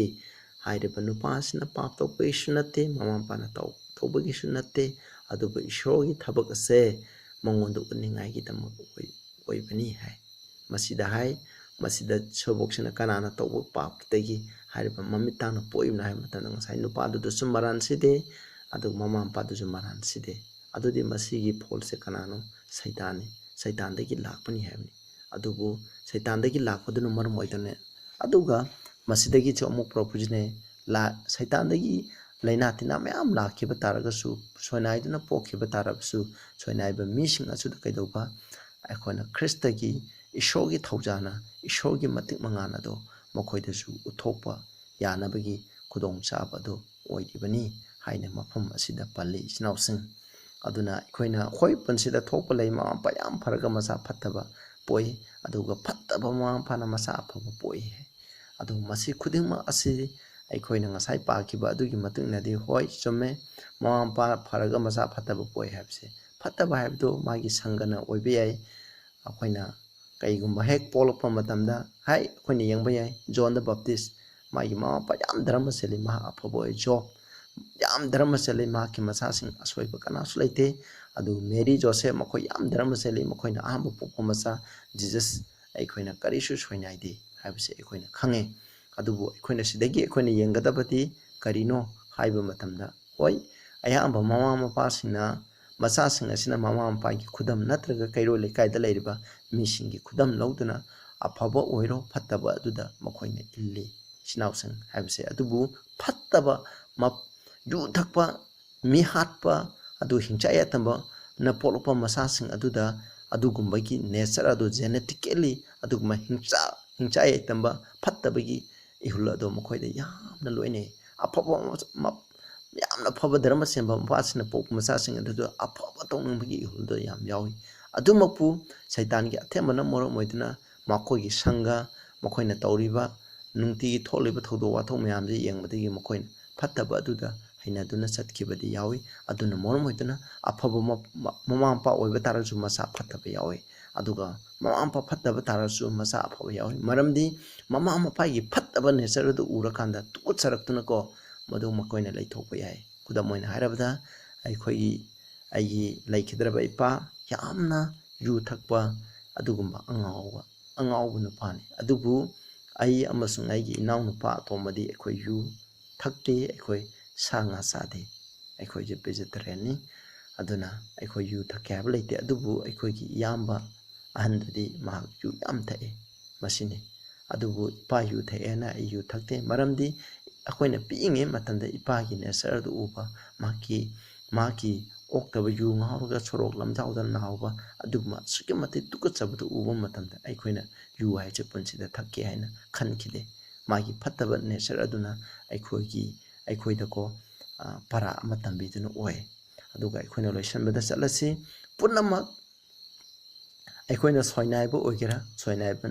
"ꯍꯥꯏꯔꯤꯕ ꯅꯨꯄꯥ ꯑꯁꯤꯅ ꯄꯥꯞ ꯇꯧꯕꯒꯤꯁꯨ ꯅꯠꯇꯦ, ꯃꯃꯥ ꯃꯄꯥꯅ ꯇꯧ-, ꯇꯧꯕꯒꯤꯁꯨ ꯅꯠꯇꯦ, ꯑꯗꯨꯕꯨ ꯏꯁꯣꯔꯒꯤ ꯊꯕꯛ ꯑꯁꯦ ꯃꯉꯣꯟꯗ ꯎꯠꯅꯤꯡꯉꯥꯏꯒꯤꯗꯃꯛ ꯑꯣꯏ-, ꯑꯣꯏꯕꯅꯤ" ꯍꯥꯏ꯫ ꯃꯁꯤꯗ ꯍꯥꯏ, ꯃꯁꯤꯗ ꯁꯦꯕꯣꯛꯁꯤꯅ ꯀꯅꯥꯅ ꯇꯧꯕ ꯄꯥꯞꯇꯒꯤ ꯍꯥꯏꯔꯤꯕ ꯃꯃꯤꯠ ꯇꯥꯡꯅ ꯄꯣꯛꯏꯕꯅꯣ ꯍꯥꯏꯕ ꯃꯇꯝꯗ ꯉꯁꯥꯏ ꯅꯨꯄꯥꯗꯨꯗꯁꯨ ꯃꯔꯥꯟ ꯁꯤꯗꯦ, ꯑꯗꯨꯒ ꯃꯃꯥ ꯃꯄꯥꯗꯨꯁꯨ ꯃꯔꯥꯟ ꯁꯤꯗꯦ꯫ ꯑꯗꯨꯗꯤ ꯃꯁꯤꯒꯤ faultꯁꯦ ꯀꯅꯥꯅꯣ? ꯁꯩꯇꯥꯟꯅꯤ, ꯁꯩꯇꯥꯟꯗꯒꯤ ꯂꯥꯛꯄꯅꯤ ꯍꯥꯏꯕꯅꯤ꯫ ꯑꯗꯨꯕꯨ ꯁꯩꯇꯥꯟꯗꯒꯤ ꯂꯥꯛꯄꯗꯨꯅ ꯃꯔꯝ ꯑꯣꯏꯗꯅ, ꯑꯗꯨꯒ ꯃꯁꯤꯗꯒꯤꯁꯨ ꯑꯃꯨꯛ ꯄꯨꯔꯛꯄꯁꯤꯅꯦ, ꯂꯥ-, ꯁꯩꯇꯥꯟꯗꯒꯤ ꯂꯥꯏꯅꯥ ꯇꯤꯟꯅꯥ ꯃꯌꯥꯝ ꯂꯥꯛꯈꯤꯕ ꯇꯥꯔꯒꯁꯨ, ꯁꯣꯏꯅꯥꯏꯗꯨꯅ ꯄꯣꯛꯈꯤꯕ ꯇꯥꯔꯕꯁꯨ, ꯁꯣꯏꯅꯥꯏꯕ ꯃꯤꯁꯤꯡ ꯑꯁꯤꯗ ꯀꯩꯗꯧꯕ? ꯑꯩꯈꯣꯏꯅ ꯈ꯭ꯔꯤꯁꯇꯒꯤ, ꯏꯁꯣꯔꯒꯤ ꯊꯧꯖꯥꯅ, ꯏꯁꯣꯔꯒꯤ ꯃꯇꯤꯛ ꯃꯉꯥꯜ ꯑꯗꯣ ꯃꯈꯣꯏꯗꯁꯨ ꯎꯠꯊꯣꯛꯄ ꯌꯥꯅꯕꯒꯤ ꯈꯨꯗꯣꯡꯆꯥꯕ ꯑꯗꯨ ꯑꯣꯏꯔꯤꯕꯅꯤ ꯍꯥꯏꯅ ꯃꯐꯝ ꯑꯁꯤꯗ ꯄꯜꯂꯤ, ꯏꯆꯤꯟ ꯏꯅꯥꯎꯁꯤꯡ꯫ ꯑꯗꯨꯅ ꯑꯩꯈꯣꯏꯅ ꯑꯩꯈꯣꯏ ꯄꯨꯟꯁꯤꯗ ꯊꯣꯛꯄ ꯂꯩ, ꯃꯃꯥ ꯃꯄꯥ ꯌꯥꯝ ꯐꯔꯒ ꯃꯆꯥ ꯐꯠꯇꯕ ꯄꯣꯛꯏ, ꯑꯗꯨꯒ ꯐꯠꯇꯕ ꯃꯃꯥ ꯃꯄꯥꯅ ꯃꯆꯥ ꯑꯐꯕ ꯄꯣꯛꯏ ꯍꯥꯏ꯫ ꯑꯗꯨ ꯃꯁꯤ ꯈꯨꯗꯤꯡꯃꯛ ꯑꯁꯤ ꯑꯩꯈꯣꯏꯅ ꯉꯁꯥꯏ ꯄꯥꯈꯤꯕ ꯑꯗꯨꯒꯤ ꯃꯇꯨꯡ ꯏꯟꯅꯗꯤ, ꯍꯣꯏ, ꯆꯨꯝꯃꯦ, ꯃꯃꯥ ꯃꯄꯥ ꯐꯔꯒ ꯃꯆꯥ ꯐꯠꯇꯕ ꯄꯣꯛꯏ ꯍꯥꯏꯕꯁꯦ꯫ ꯐꯠꯇꯕ ꯍꯥꯏꯕꯗꯨ ꯃꯥꯒꯤ ꯁꯪꯒꯅ ꯑꯣꯏꯕ ꯌꯥꯏ꯫ ꯑꯩꯈꯣꯏꯅ ꯀꯩꯒꯨꯝꯕ ꯍꯦꯛ ꯄꯣꯛꯂꯛꯄ ꯃꯇꯝꯗ, ꯍꯥꯏ, ꯑꯩꯈꯣꯏꯅ ꯌꯦꯡꯕ ꯌꯥꯏ, ꯖꯣꯟ ꯗ ꯕꯞꯇꯤꯁ, ꯃꯥꯒꯤ ꯃꯃꯥ ꯃꯄꯥ ꯌꯥꯝ ꯙꯔꯃ ꯆꯦꯜꯂꯤ, ꯃꯍꯥꯛ ꯑꯐꯕ ꯑꯣꯏ꯫ ꯖꯣꯕ ꯌꯥꯝ ꯙꯔꯃ ꯆꯦꯜꯂꯤ, ꯃꯍꯥꯛꯀꯤ ꯃꯆꯥꯁꯤꯡ ꯑꯁꯣꯏꯕ ꯀꯅꯥꯁꯨ ꯂꯩꯇꯦ꯫ ꯑꯗꯨ ꯃꯦꯔꯤ, ꯖꯣꯁꯦꯐ, ꯃꯈꯣꯏ ꯌꯥꯝ ꯙꯔꯃ ꯆꯦꯜꯂꯤ, ꯃꯈꯣꯏꯅ ꯑꯍꯥꯟꯕ ꯄꯣꯛꯄ ꯃꯆꯥ ꯖꯤꯖꯁ ꯑꯩꯈꯣꯏꯅ ꯀꯔꯤꯁꯨ ꯁꯣꯏꯅꯥꯏꯗꯦ ꯍꯥꯏꯕꯁꯦ ꯑꯩꯈꯣꯏꯅ ꯈꯪꯉꯦ꯫ ꯑꯗꯨꯕꯨ ꯑꯩꯈꯣꯏꯅ ꯁꯤꯗꯒꯤ ꯑꯩꯈꯣꯏꯅ ꯌꯦꯡꯒꯗꯕꯗꯤ ꯀꯔꯤꯅꯣ ꯍꯥꯏꯕ ꯃꯇꯝꯗ, ꯍꯣꯏ, ꯑꯌꯥꯝꯕ ꯃꯃꯥ ꯃꯄꯥꯁꯤꯡꯅ ꯃꯆꯥꯁꯤꯡ ꯑꯁꯤꯅ ꯃꯃꯥ ꯃꯄꯥꯒꯤ ꯈꯨꯗꯝ ꯅꯠꯇ꯭ꯔꯒ ꯀꯩꯔꯣꯜ ꯂꯩꯀꯥꯏꯗ ꯂꯩꯔꯤꯕ ꯃꯤꯁꯤꯡꯒꯤ ꯈꯨꯗꯝ ꯂꯧꯗꯨꯅ ꯑꯐꯕ ꯑꯣꯏꯔꯣ ꯐꯠꯇꯕ ꯑꯗꯨꯗ ꯃꯈꯣꯏꯅ ꯏꯜꯂꯤ, ꯏꯆꯤꯟ ꯏꯅꯥꯎꯁꯤꯡ ꯍꯥꯏꯕꯁꯦ꯫ ꯑꯗꯨꯕꯨ ꯐꯠꯇꯕ, ꯃꯞ-, ꯌꯨ ꯊꯛꯄ, ꯃꯤ ꯍꯥꯠꯄ, ꯑꯗꯨ ꯍꯤꯡꯆꯥ ꯌꯥꯏꯇꯝꯕꯅ ꯄꯣꯛꯂꯛꯄ ꯃꯆꯥꯁꯤꯡ ꯑꯗꯨꯗ ꯑꯗꯨꯒꯨꯝꯕꯒꯤ ꯅꯦꯆꯔ ꯑꯗꯨ ꯖꯦꯅꯦꯇꯤꯀꯦꯜꯂꯤ ꯑꯗꯨꯒꯨꯝꯕ ꯍꯤꯡꯆꯥ, ꯍꯤꯡꯆꯥ ꯌꯥꯏꯇꯝꯕ ꯐꯠꯇꯕꯒꯤ ꯏꯍꯨꯜ ꯑꯗꯨ ꯃꯈꯣꯏꯗ ꯌꯥꯝꯅ ꯂꯣꯏꯅꯩ꯫ ꯑꯐꯕ ꯃ-, ꯃ-, ꯌꯥꯝꯅ ꯐꯕ ꯙꯔꯃ ꯆꯦꯟꯕ ꯃꯄꯥꯁꯤꯡꯅ ꯄꯣꯛꯄ ꯃꯆꯥꯁꯤꯡ ꯑꯗꯨꯗ ꯑꯐꯕ ꯇꯧꯅꯤꯡꯕꯒꯤ ꯏꯍꯨꯜꯗꯣ ꯌꯥꯝ ꯌꯥꯎꯏ꯫ ꯑꯗꯨꯃꯛꯄꯨ ꯁꯩꯇꯥꯟꯒꯤ ꯑꯊꯦꯝꯕꯅ ꯃꯔꯝ ꯑꯣꯏꯗꯨꯅ ꯃꯈꯣꯏꯒꯤ ꯁꯪꯒ, ꯃꯈꯣꯏꯅ ꯇꯧꯔꯤꯕ ꯅꯨꯡꯇꯤꯒꯤ ꯊꯣꯛꯂꯤꯕ ꯊꯧꯗꯣꯛ ꯋꯥꯊꯣꯛ ꯃꯌꯥꯝꯁꯦ ꯌꯦꯡꯕꯗꯒꯤ ꯃꯈꯣꯏꯅ ꯐꯠꯇꯕ ꯑꯗꯨꯗ ꯍꯩꯅꯗꯨꯅ ꯆꯠꯈꯤꯕꯗꯤ ꯌꯥꯎꯏ꯫ ꯑꯗꯨꯅ ꯃꯔꯝ ꯑꯣꯏꯗꯨꯅ ꯑꯐꯕ ꯃ-, ꯃ-, ꯃꯃꯥ ꯃꯄꯥ ꯑꯣꯏꯕ ꯇꯥꯔꯁꯨ ꯃꯆꯥ ꯐꯠꯇꯕ ꯌꯥꯎꯏ꯫ ꯑꯗꯨꯒ ꯃꯃꯥ ꯃꯄꯥ ꯐꯠꯇꯕ ꯇꯥꯔꯁꯨ ꯃꯆꯥ ꯑꯐꯕ ꯌꯥꯎꯏ꯫ ꯃꯔꯝꯗꯤ ꯃꯃꯥ ꯃꯄꯥꯒꯤ ꯐꯠꯇꯕ ꯅꯦꯆꯔ ꯑꯗꯨ ꯎꯔꯀꯥꯟꯗ ꯇꯨꯀꯠꯆꯔꯛꯇꯨꯅꯀꯣ, ꯃꯗꯨ ꯃꯈꯣꯏꯅ ꯂꯩꯊꯣꯛꯄ ꯌꯥꯏ꯫ ꯈꯨꯗꯝ ꯑꯣꯏꯅ ꯍꯥꯏꯔꯕꯗ, ꯑꯩꯈꯣꯏꯒꯤ, ꯑꯩꯒꯤ ꯂꯩꯈꯤꯗ꯭ꯔꯕ ꯏꯄꯥ ꯌꯥꯝꯅ ꯌꯨ ꯊꯛꯄ ꯑꯗꯨꯒꯨꯝꯕ ꯑꯉꯥꯎꯕ, ꯑꯉꯥꯎꯕ ꯅꯨꯄꯥꯅꯤ꯫ ꯑꯗꯨꯕꯨ ꯑꯩ ꯑꯃꯁꯨꯡ ꯑꯩꯒꯤ ꯏꯅꯥꯎꯅꯨꯄꯥ ꯑꯇꯣꯝꯕꯗꯤ ꯑꯩꯈꯣꯏ ꯌꯨ ꯊꯛꯇꯦ, ꯑꯩꯈꯣꯏ ꯁꯥ ꯉꯥ ꯆꯥꯗꯦ, ꯑꯩꯈꯣꯏꯁꯦ ꯚꯦꯖꯤꯇꯦꯔꯤꯌꯟꯅꯤ꯫ ꯑꯗꯨꯅ ꯑꯩꯈꯣꯏ ꯌꯨ ꯊꯛꯀꯦ ꯍꯥꯏꯕ ꯂꯩꯇꯦ꯫ ꯑꯗꯨꯕꯨ ꯑꯩꯈꯣꯏꯒꯤ ꯏꯌꯥꯝꯕ ꯑꯍꯟꯗꯨꯗꯤ ꯃꯍꯥꯛ ꯌꯨ ꯌꯥꯝ ꯊꯛꯏ, ꯃꯁꯤꯅꯤ꯫ ꯑꯗꯨꯕꯨ ꯏꯄꯥ ꯌꯨ ꯊꯛꯑꯦꯅ ꯑꯩ ꯌꯨ ꯊꯛꯇꯦ, ꯃꯔꯝꯗꯤ ꯑꯩꯈꯣꯏꯅ ꯄꯤꯛꯏꯉꯩ ꯃꯇꯝꯗ ꯏꯄꯥꯒꯤ ꯅꯦꯆꯔ ꯑꯗꯨ ꯎꯕ, ꯃꯍꯥꯛꯀꯤ ꯃꯍꯥꯛꯀꯤ ꯑꯣꯛꯇꯕ ꯌꯨ ꯉꯥꯎꯔꯒ ꯁꯣꯔꯣꯛ ꯂꯝꯖꯥꯎꯗ ꯅꯥꯎꯕ, ꯑꯗꯨꯒꯨꯝꯕ ꯑꯁꯨꯛꯀꯤ ꯃꯇꯤꯛ ꯇꯨꯀꯠꯆꯕꯗꯨ ꯎꯕ ꯃꯇꯝꯗ ꯑꯩꯈꯣꯏꯅ ꯌꯨ ꯍꯥꯏꯁꯦ ꯄꯨꯟꯁꯤꯗ ꯊꯛꯀꯦ ꯍꯥꯏꯅ ꯈꯟꯈꯤꯗꯦ꯫ ꯃꯥꯒꯤ ꯐꯠꯇꯕ ꯅꯦꯆꯔ ꯑꯗꯨꯅ ꯑꯩꯈꯣꯏꯒꯤ ꯑꯩꯈꯣꯏꯗꯀꯣ ꯄꯔꯥ ꯑꯃ ꯇꯝꯕꯤꯗꯨꯅ ꯑꯣꯏ꯫ ꯑꯗꯨꯒ ꯑꯩꯈꯣꯏꯅ ꯂꯣꯏꯁꯤꯟꯕꯗ ꯆꯠꯂꯁꯤ꯫ ꯄꯨꯝꯅꯃꯛ ꯑꯩꯈꯣꯏꯅ ꯁꯣꯏꯅꯥꯏꯕ ꯑꯣꯏꯒꯦꯔꯥ, ꯁꯣꯏꯅꯥꯏꯕ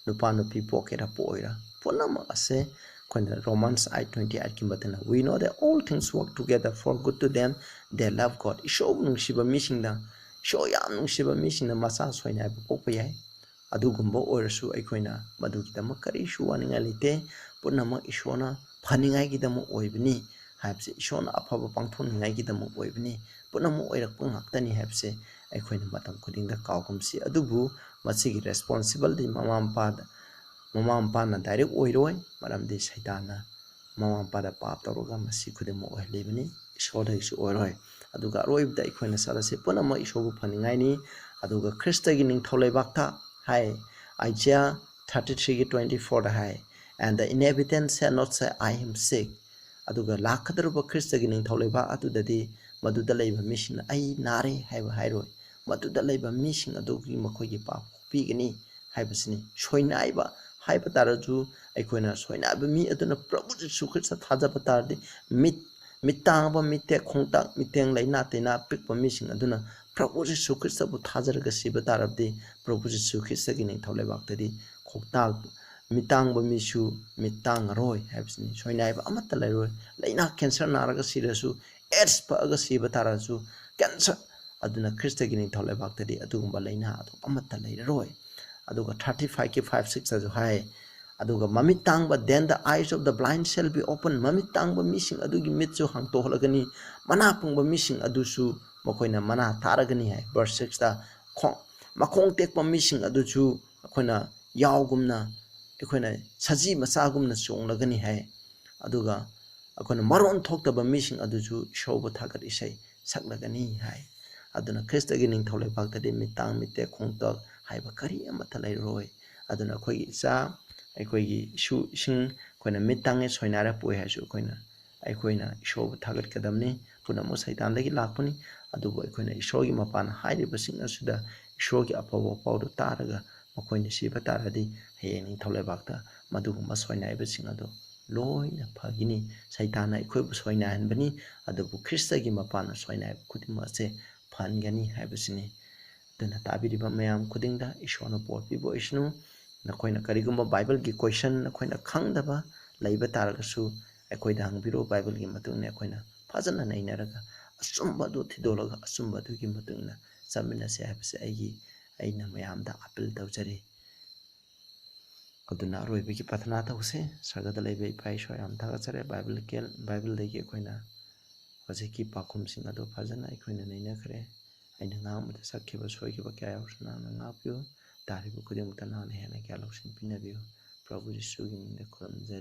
ꯅꯨꯄꯥ ꯅꯨꯄꯤ ꯄꯣꯛꯀꯦꯔꯥ ꯄꯣꯛꯑꯣꯏꯔꯥ, ꯄꯨꯝꯅꯃꯛ ꯑꯁꯦ ꯑꯩꯈꯣꯏꯅ Romans eight twenty eight ꯀꯤ ꯃꯇꯨꯡ ꯏꯟꯅ, "We know that all things work together for good to them that love God." ꯏꯁꯣꯔꯕꯨ ꯅꯨꯡꯁꯤꯕ ꯃꯤꯁꯤꯡꯅ, ꯏꯁꯣꯔ ꯌꯥꯝ ꯅꯨꯡꯁꯤꯕ ꯃꯤꯁꯤꯡꯅ ꯃꯆꯥ ꯁꯣꯏꯅꯥꯏꯕ ꯄꯣꯛꯄ ꯌꯥꯏ꯫ ꯑꯗꯨꯒꯨꯝꯕ ꯑꯣꯏꯔꯁꯨ ꯑꯩꯈꯣꯏꯅ ꯃꯗꯨꯒꯤꯗꯃꯛ ꯀꯔꯤꯁꯨ ꯋꯥꯅꯤꯡꯉꯥꯏ ꯂꯩꯇꯦ꯫ ꯄꯨꯝꯅꯃꯛ ꯏꯁꯣꯔꯅ ꯐꯅꯤꯡꯉꯥꯏꯒꯤꯗꯃꯛ ꯑꯣꯏꯕꯅꯤ ꯍꯥꯏꯕꯁꯦ, ꯏꯁꯣꯔꯅ ꯑꯐꯕ ꯄꯥꯡꯊꯣꯛꯅꯤꯡꯉꯥꯏꯒꯤꯗꯃꯛ ꯑꯣꯏꯕꯅꯤ꯫ ꯄꯨꯝꯅꯃꯛ ꯑꯣꯏꯔꯛꯄ ꯉꯥꯛꯇꯅꯤ ꯍꯥꯏꯕꯁꯦ ꯑꯩꯈꯣꯏꯅ ꯃꯇꯝ ꯈꯨꯗꯤꯡꯗ ꯀꯥꯎꯒꯨꯝꯁꯤ꯫ ꯑꯗꯨꯕꯨ ꯃꯁꯤꯒꯤ ꯔꯦꯁꯄꯣꯟꯁꯤꯕꯜꯗꯤ ꯃꯃꯥ ꯃꯄꯥꯗ, ꯃꯃꯥ ꯃꯄꯥꯅ ꯗꯥꯏꯔꯦꯛ ꯑꯣꯏꯔꯣꯏ, ꯃꯔꯝꯗꯤ ꯁꯩꯇꯥꯟꯅ ꯃꯃꯥ ꯃꯄꯥꯗ ꯄꯥꯞ ꯇꯧꯔꯒ ꯃꯁꯤ ꯈꯨꯗꯤꯡꯃꯛ ꯑꯣꯏꯍꯜꯂꯤꯕꯅꯤ, ꯏꯁꯣꯔꯗꯒꯤꯁꯨ ꯑꯣꯏꯔꯣꯏ꯫ ꯑꯗꯨꯒ ꯑꯔꯣꯏꯕꯗ ꯑꯩꯈꯣꯏꯅ ꯆꯠꯂꯁꯤ, ꯄꯨꯝꯅꯃꯛ ꯏꯁꯣꯔꯕꯨ ꯐꯅꯤꯡꯉꯥꯏꯅꯤ꯫ ꯑꯗꯨꯒ ꯈ꯭ꯔꯤꯁꯇꯒꯤ ꯅꯤꯡꯊꯧ ꯂꯩꯕꯥꯛꯇ ꯍꯥꯏ, Isaiah thirty three ꯒꯤ twenty four the high, "And the inhabitants shall not say, 'I am sick.'" ꯑꯗꯨꯒ ꯂꯥꯛꯀꯗꯧꯔꯤꯕ ꯈ꯭ꯔꯤꯁꯇꯒꯤ ꯅꯤꯡꯊꯧ ꯂꯩꯕꯥꯛ ꯑꯗꯨꯗꯗꯤ ꯃꯗꯨꯗ ꯂꯩꯕ ꯃꯤꯁꯤꯡꯅ "ꯑꯩ ꯅꯥꯔꯦ" ꯍꯥꯏꯕ ꯍꯥꯏꯔꯣꯏ꯫ ꯃꯗꯨꯗ ꯂꯩꯕ ꯃꯤꯁꯤꯡ ꯑꯗꯨꯒꯤ ꯃꯈꯣꯏꯒꯤ ꯄꯥꯞ ꯀꯣꯛꯄꯤꯒꯅꯤ ꯍꯥꯏꯕꯁꯤꯅꯤ꯫ ꯁꯣꯏꯅꯥꯏꯕ ꯍꯥꯏꯕ ꯇꯥꯔꯁꯨ, ꯑꯩꯈꯣꯏꯅ ꯁꯣꯏꯅꯥꯏꯕ ꯃꯤ ꯑꯗꯨꯅ ꯄ꯭ꯔꯚꯨ ꯖꯤꯁꯨ ꯈ꯭ꯔꯤꯁꯇ ꯊꯥꯖꯕ ꯇꯥꯔꯗꯤ, ꯃꯤꯠ, ꯃꯤꯠ ꯇꯥꯡꯕ, ꯃꯤꯠ ꯇꯦꯛ, ꯈꯣꯡ ꯇꯥꯛ, ꯃꯤꯠ ꯇꯦꯡ, ꯂꯥꯏꯅꯥ ꯇꯤꯟꯅꯥ ꯄꯤꯛꯄ ꯃꯤꯁꯤꯡ ꯑꯗꯨꯅ ꯄ꯭ꯔꯚꯨ ꯖꯤꯁꯨ ꯈ꯭ꯔꯤꯁꯇꯕꯨ ꯊꯥꯖꯔꯒ ꯁꯤꯕ ꯇꯥꯔꯕꯗꯤ, ꯄ꯭ꯔꯚꯨ ꯖꯤꯁꯨ ꯈ꯭ꯔꯤꯁꯇꯒꯤ ꯅꯤꯡꯊꯧ ꯂꯩꯕꯥꯛꯇꯗꯤ ꯈꯣꯡꯇꯥꯛ, ꯃꯤꯠ ꯇꯥꯡꯕ ꯃꯤꯁꯨ ꯃꯤꯠ ꯇꯥꯡꯉꯔꯣꯏ ꯍꯥꯏꯕꯁꯤꯅꯤ꯫ ꯁꯣꯏꯅꯥꯏꯕ ꯑꯃꯠꯇ ꯂꯩꯔꯣꯏ꯫ ꯂꯥꯏꯅꯥ ꯀꯦꯟꯁꯔ ꯅꯥꯔꯒ ꯁꯤꯔꯁꯨ, ꯑꯦꯗꯁ ꯄꯛꯑꯒ ꯁꯤꯕ ꯇꯥꯔꯁꯨ, ꯀꯦꯟꯁꯔ, ꯑꯗꯨꯅ ꯈ꯭ꯔꯤꯁꯇꯒꯤ ꯅꯤꯡꯊꯧ ꯂꯩꯕꯥꯛꯇꯗꯤ ꯑꯗꯨꯒꯨꯝꯕ ꯂꯥꯏꯅꯥ ꯑꯗꯨ ꯑꯃꯠꯇ ꯂꯩꯔꯔꯣꯏ꯫ ꯑꯗꯨꯒ thirty five ꯀꯤ five six ꯇꯁꯨ ꯍꯥꯏ, ꯑꯗꯨꯒ "ꯃꯃꯤꯠ ꯇꯥꯡꯕ, then the eyes of the blind shall be opened." ꯃꯃꯤꯠ ꯇꯥꯡꯕ ꯃꯤꯁꯤꯡ ꯑꯗꯨꯒꯤ ꯃꯤꯠꯁꯨ ꯍꯥꯡꯇꯣꯛꯍꯜꯂꯒꯅꯤ, ꯃꯅꯥ ꯄꯪꯕ ꯃꯤꯁꯤꯡ ꯑꯗꯨꯁꯨ ꯃꯈꯣꯏꯅ ꯃꯅꯥ ꯊꯥꯔꯒꯅꯤ ꯍꯥꯏ꯫ Verse six ꯇ, "ꯈꯣꯡ, ꯃꯈꯣꯡ ꯇꯦꯛꯄ ꯃꯤꯁꯤꯡ ꯑꯗꯨꯁꯨ ꯑꯩꯈꯣꯏꯅ ꯌꯥꯎꯒꯨꯝꯅ, ꯑꯩꯈꯣꯏꯅ ꯁꯖꯤ ꯃꯆꯥꯒꯨꯝꯅ ꯆꯣꯡꯂꯒꯅꯤ" ꯍꯥꯏ꯫ ꯑꯗꯨꯒ ꯑꯩꯈꯣꯏꯅ ꯃꯔꯣꯟ ꯊꯣꯛꯇꯕ ꯃꯤꯁꯤꯡ ꯑꯗꯨꯁꯨ ꯏꯁꯣꯔꯕꯨ ꯊꯥꯒꯠ ꯏꯁꯩ ꯁꯛꯂꯒꯅꯤ ꯍꯥꯏ꯫ ꯑꯗꯨꯅ ꯈ꯭ꯔꯤꯁꯇꯒꯤ ꯅꯤꯡꯊꯧ ꯂꯩꯕꯥꯛꯇꯗꯤ ꯃꯤꯠ ꯇꯥꯡ, ꯃꯤꯠ ꯇꯦꯛ, ꯈꯣꯡ ꯇꯦꯛ ꯍꯥꯏꯕ ꯀꯔꯤ ꯑꯃꯠꯇ ꯂꯩꯔꯣꯏ꯫ ꯑꯗꯨꯅ ꯑꯩꯈꯣꯏꯒꯤ ꯏꯆꯥ, ꯑꯩꯈꯣꯏꯒꯤ ꯏꯁꯨ ꯏꯁꯤꯡ, ꯑꯩꯈꯣꯏꯅ ꯃꯤꯠ ꯇꯥꯡꯉꯦ, ꯁꯣꯏꯅꯥꯏꯔ ꯄꯣꯛꯑꯦ ꯍꯥꯏꯔꯁꯨ ꯑꯩꯈꯣꯏꯅ, ꯑꯩꯈꯣꯏꯅ ꯏꯁꯣꯔꯕꯨ ꯊꯥꯒꯠꯀꯗꯕꯅꯤ꯫ ꯄꯨꯝꯅꯃꯛ ꯁꯩꯇꯥꯟꯗꯒꯤ ꯂꯥꯛꯄꯅꯤ꯫ ꯑꯗꯨꯕꯨ ꯑꯩꯈꯣꯏꯅ ꯏꯁꯣꯔꯒꯤ ꯃꯄꯥꯟ ꯍꯥꯏꯔꯤꯕꯁꯤꯡ ꯑꯁꯤꯗ ꯏꯁꯣꯔꯒꯤ ꯑꯐꯕ ꯄꯥꯎꯗꯨ ꯇꯥꯔꯒ ꯃꯈꯣꯏꯅ ꯁꯤꯕ ꯇꯥꯔꯗꯤ ꯍꯌꯦꯡ ꯅꯤꯡꯊꯧ ꯂꯩꯕꯥꯛꯇ ꯃꯗꯨꯒꯨꯝꯕ ꯁꯣꯏꯅꯥꯏꯕꯁꯤꯡ ꯑꯗꯨ ꯂꯣꯏꯅ ꯐꯒꯅꯤ꯫ ꯁꯩꯇꯥꯟꯅ ꯑꯩꯈꯣꯏꯕꯨ ꯁꯣꯏꯅꯥꯏꯍꯟꯕꯅꯤ, ꯑꯗꯨꯕꯨ ꯈ꯭ꯔꯤꯁꯇꯒꯤ ꯃꯄꯥꯟꯅ ꯁꯣꯏꯅꯥꯏꯕ ꯈꯨꯗꯤꯡꯃꯛ ꯑꯁꯦ ꯐꯍꯟꯒꯅꯤ ꯍꯥꯏꯕꯁꯤꯅꯤ꯫ ꯑꯗꯨꯅ ꯇꯥꯕꯤꯔꯤꯕ ꯃꯌꯥꯝ ꯈꯨꯗꯤꯡꯗ ꯏꯁꯣꯔꯅ ꯄꯣꯠ ꯄꯤꯕ ꯑꯣꯏꯁꯅꯨ꯫ ꯅꯈꯣꯏꯅ ꯀꯔꯤꯒꯨꯝꯕ ꯕꯥꯏꯕꯜꯒꯤ question ꯅꯈꯣꯏꯅ ꯈꯪꯗꯕ ꯂꯩꯕ ꯇꯥꯔꯒꯁꯨ ꯑꯩꯈꯣꯏꯗ ꯍꯪꯕꯤꯔꯛꯎ꯫ ꯕꯥꯏꯕꯜꯒꯤ ꯃꯇꯨꯡ ꯏꯟꯅ ꯑꯩꯈꯣꯏꯅ ꯐꯖꯅ ꯅꯩꯅꯔꯒ ꯑꯆꯨꯝꯕ ꯑꯗꯨ ꯊꯤꯗꯣꯛꯂꯒ ꯑꯆꯨꯝꯕ ꯑꯗꯨꯒꯤ ꯃꯇꯨꯡ ꯏꯟꯅ ꯆꯠꯃꯤꯟꯅꯁꯦ ꯍꯥꯏꯕꯁꯦ ꯑꯩꯒꯤ, ꯑꯩꯅ ꯃꯌꯥꯝꯗ appeal ꯇꯧꯖꯔꯤ꯫ ꯑꯗꯨꯅ ꯑꯔꯣꯏꯕꯒꯤ ꯄ꯭ꯔꯥꯊꯅꯥ ꯇꯧꯁꯦ꯫ ꯁꯔꯒꯗ ꯂꯩꯕ ꯏꯄꯥ ꯏꯁꯣꯔ, ꯌꯥꯝ ꯊꯥꯒꯠꯆꯔꯤ꯫ ꯕꯥꯏꯕꯜ ꯀꯦꯜ-, ꯕꯥꯏꯕꯜꯗꯒꯤ ꯑꯩꯈꯣꯏꯅ ꯍꯧꯖꯤꯛꯀꯤ ꯄꯥꯎꯈꯨꯝꯁꯤꯡ ꯑꯗꯨ ꯐꯖꯅ ꯑꯩꯈꯣꯏꯅ ꯅꯩꯅꯈ꯭ꯔꯦ꯫ ꯑꯩꯅ ꯉꯥꯡꯕꯗ ꯆꯠꯈꯤꯕ ꯁꯣꯏꯈꯤꯕ ꯀꯌꯥ ꯌꯥꯎꯔꯁꯨ ꯅꯍꯥꯛꯅ ꯉꯥꯛꯄꯤꯌꯨ꯫ ꯇꯥꯔꯤꯕ ꯈꯨꯗꯤꯡꯃꯛꯇ ꯅꯍꯥꯛꯅ ꯍꯦꯟꯅ ꯀꯌꯥ ꯂꯧꯁꯤꯡ ꯄꯤꯅꯕꯤꯌꯨ꯫ ꯄ꯭ꯔꯚꯨ ꯌꯤꯁꯨꯒꯤ ꯃꯤꯡꯗ ꯈꯨꯔꯨꯝꯖꯔꯤ꯫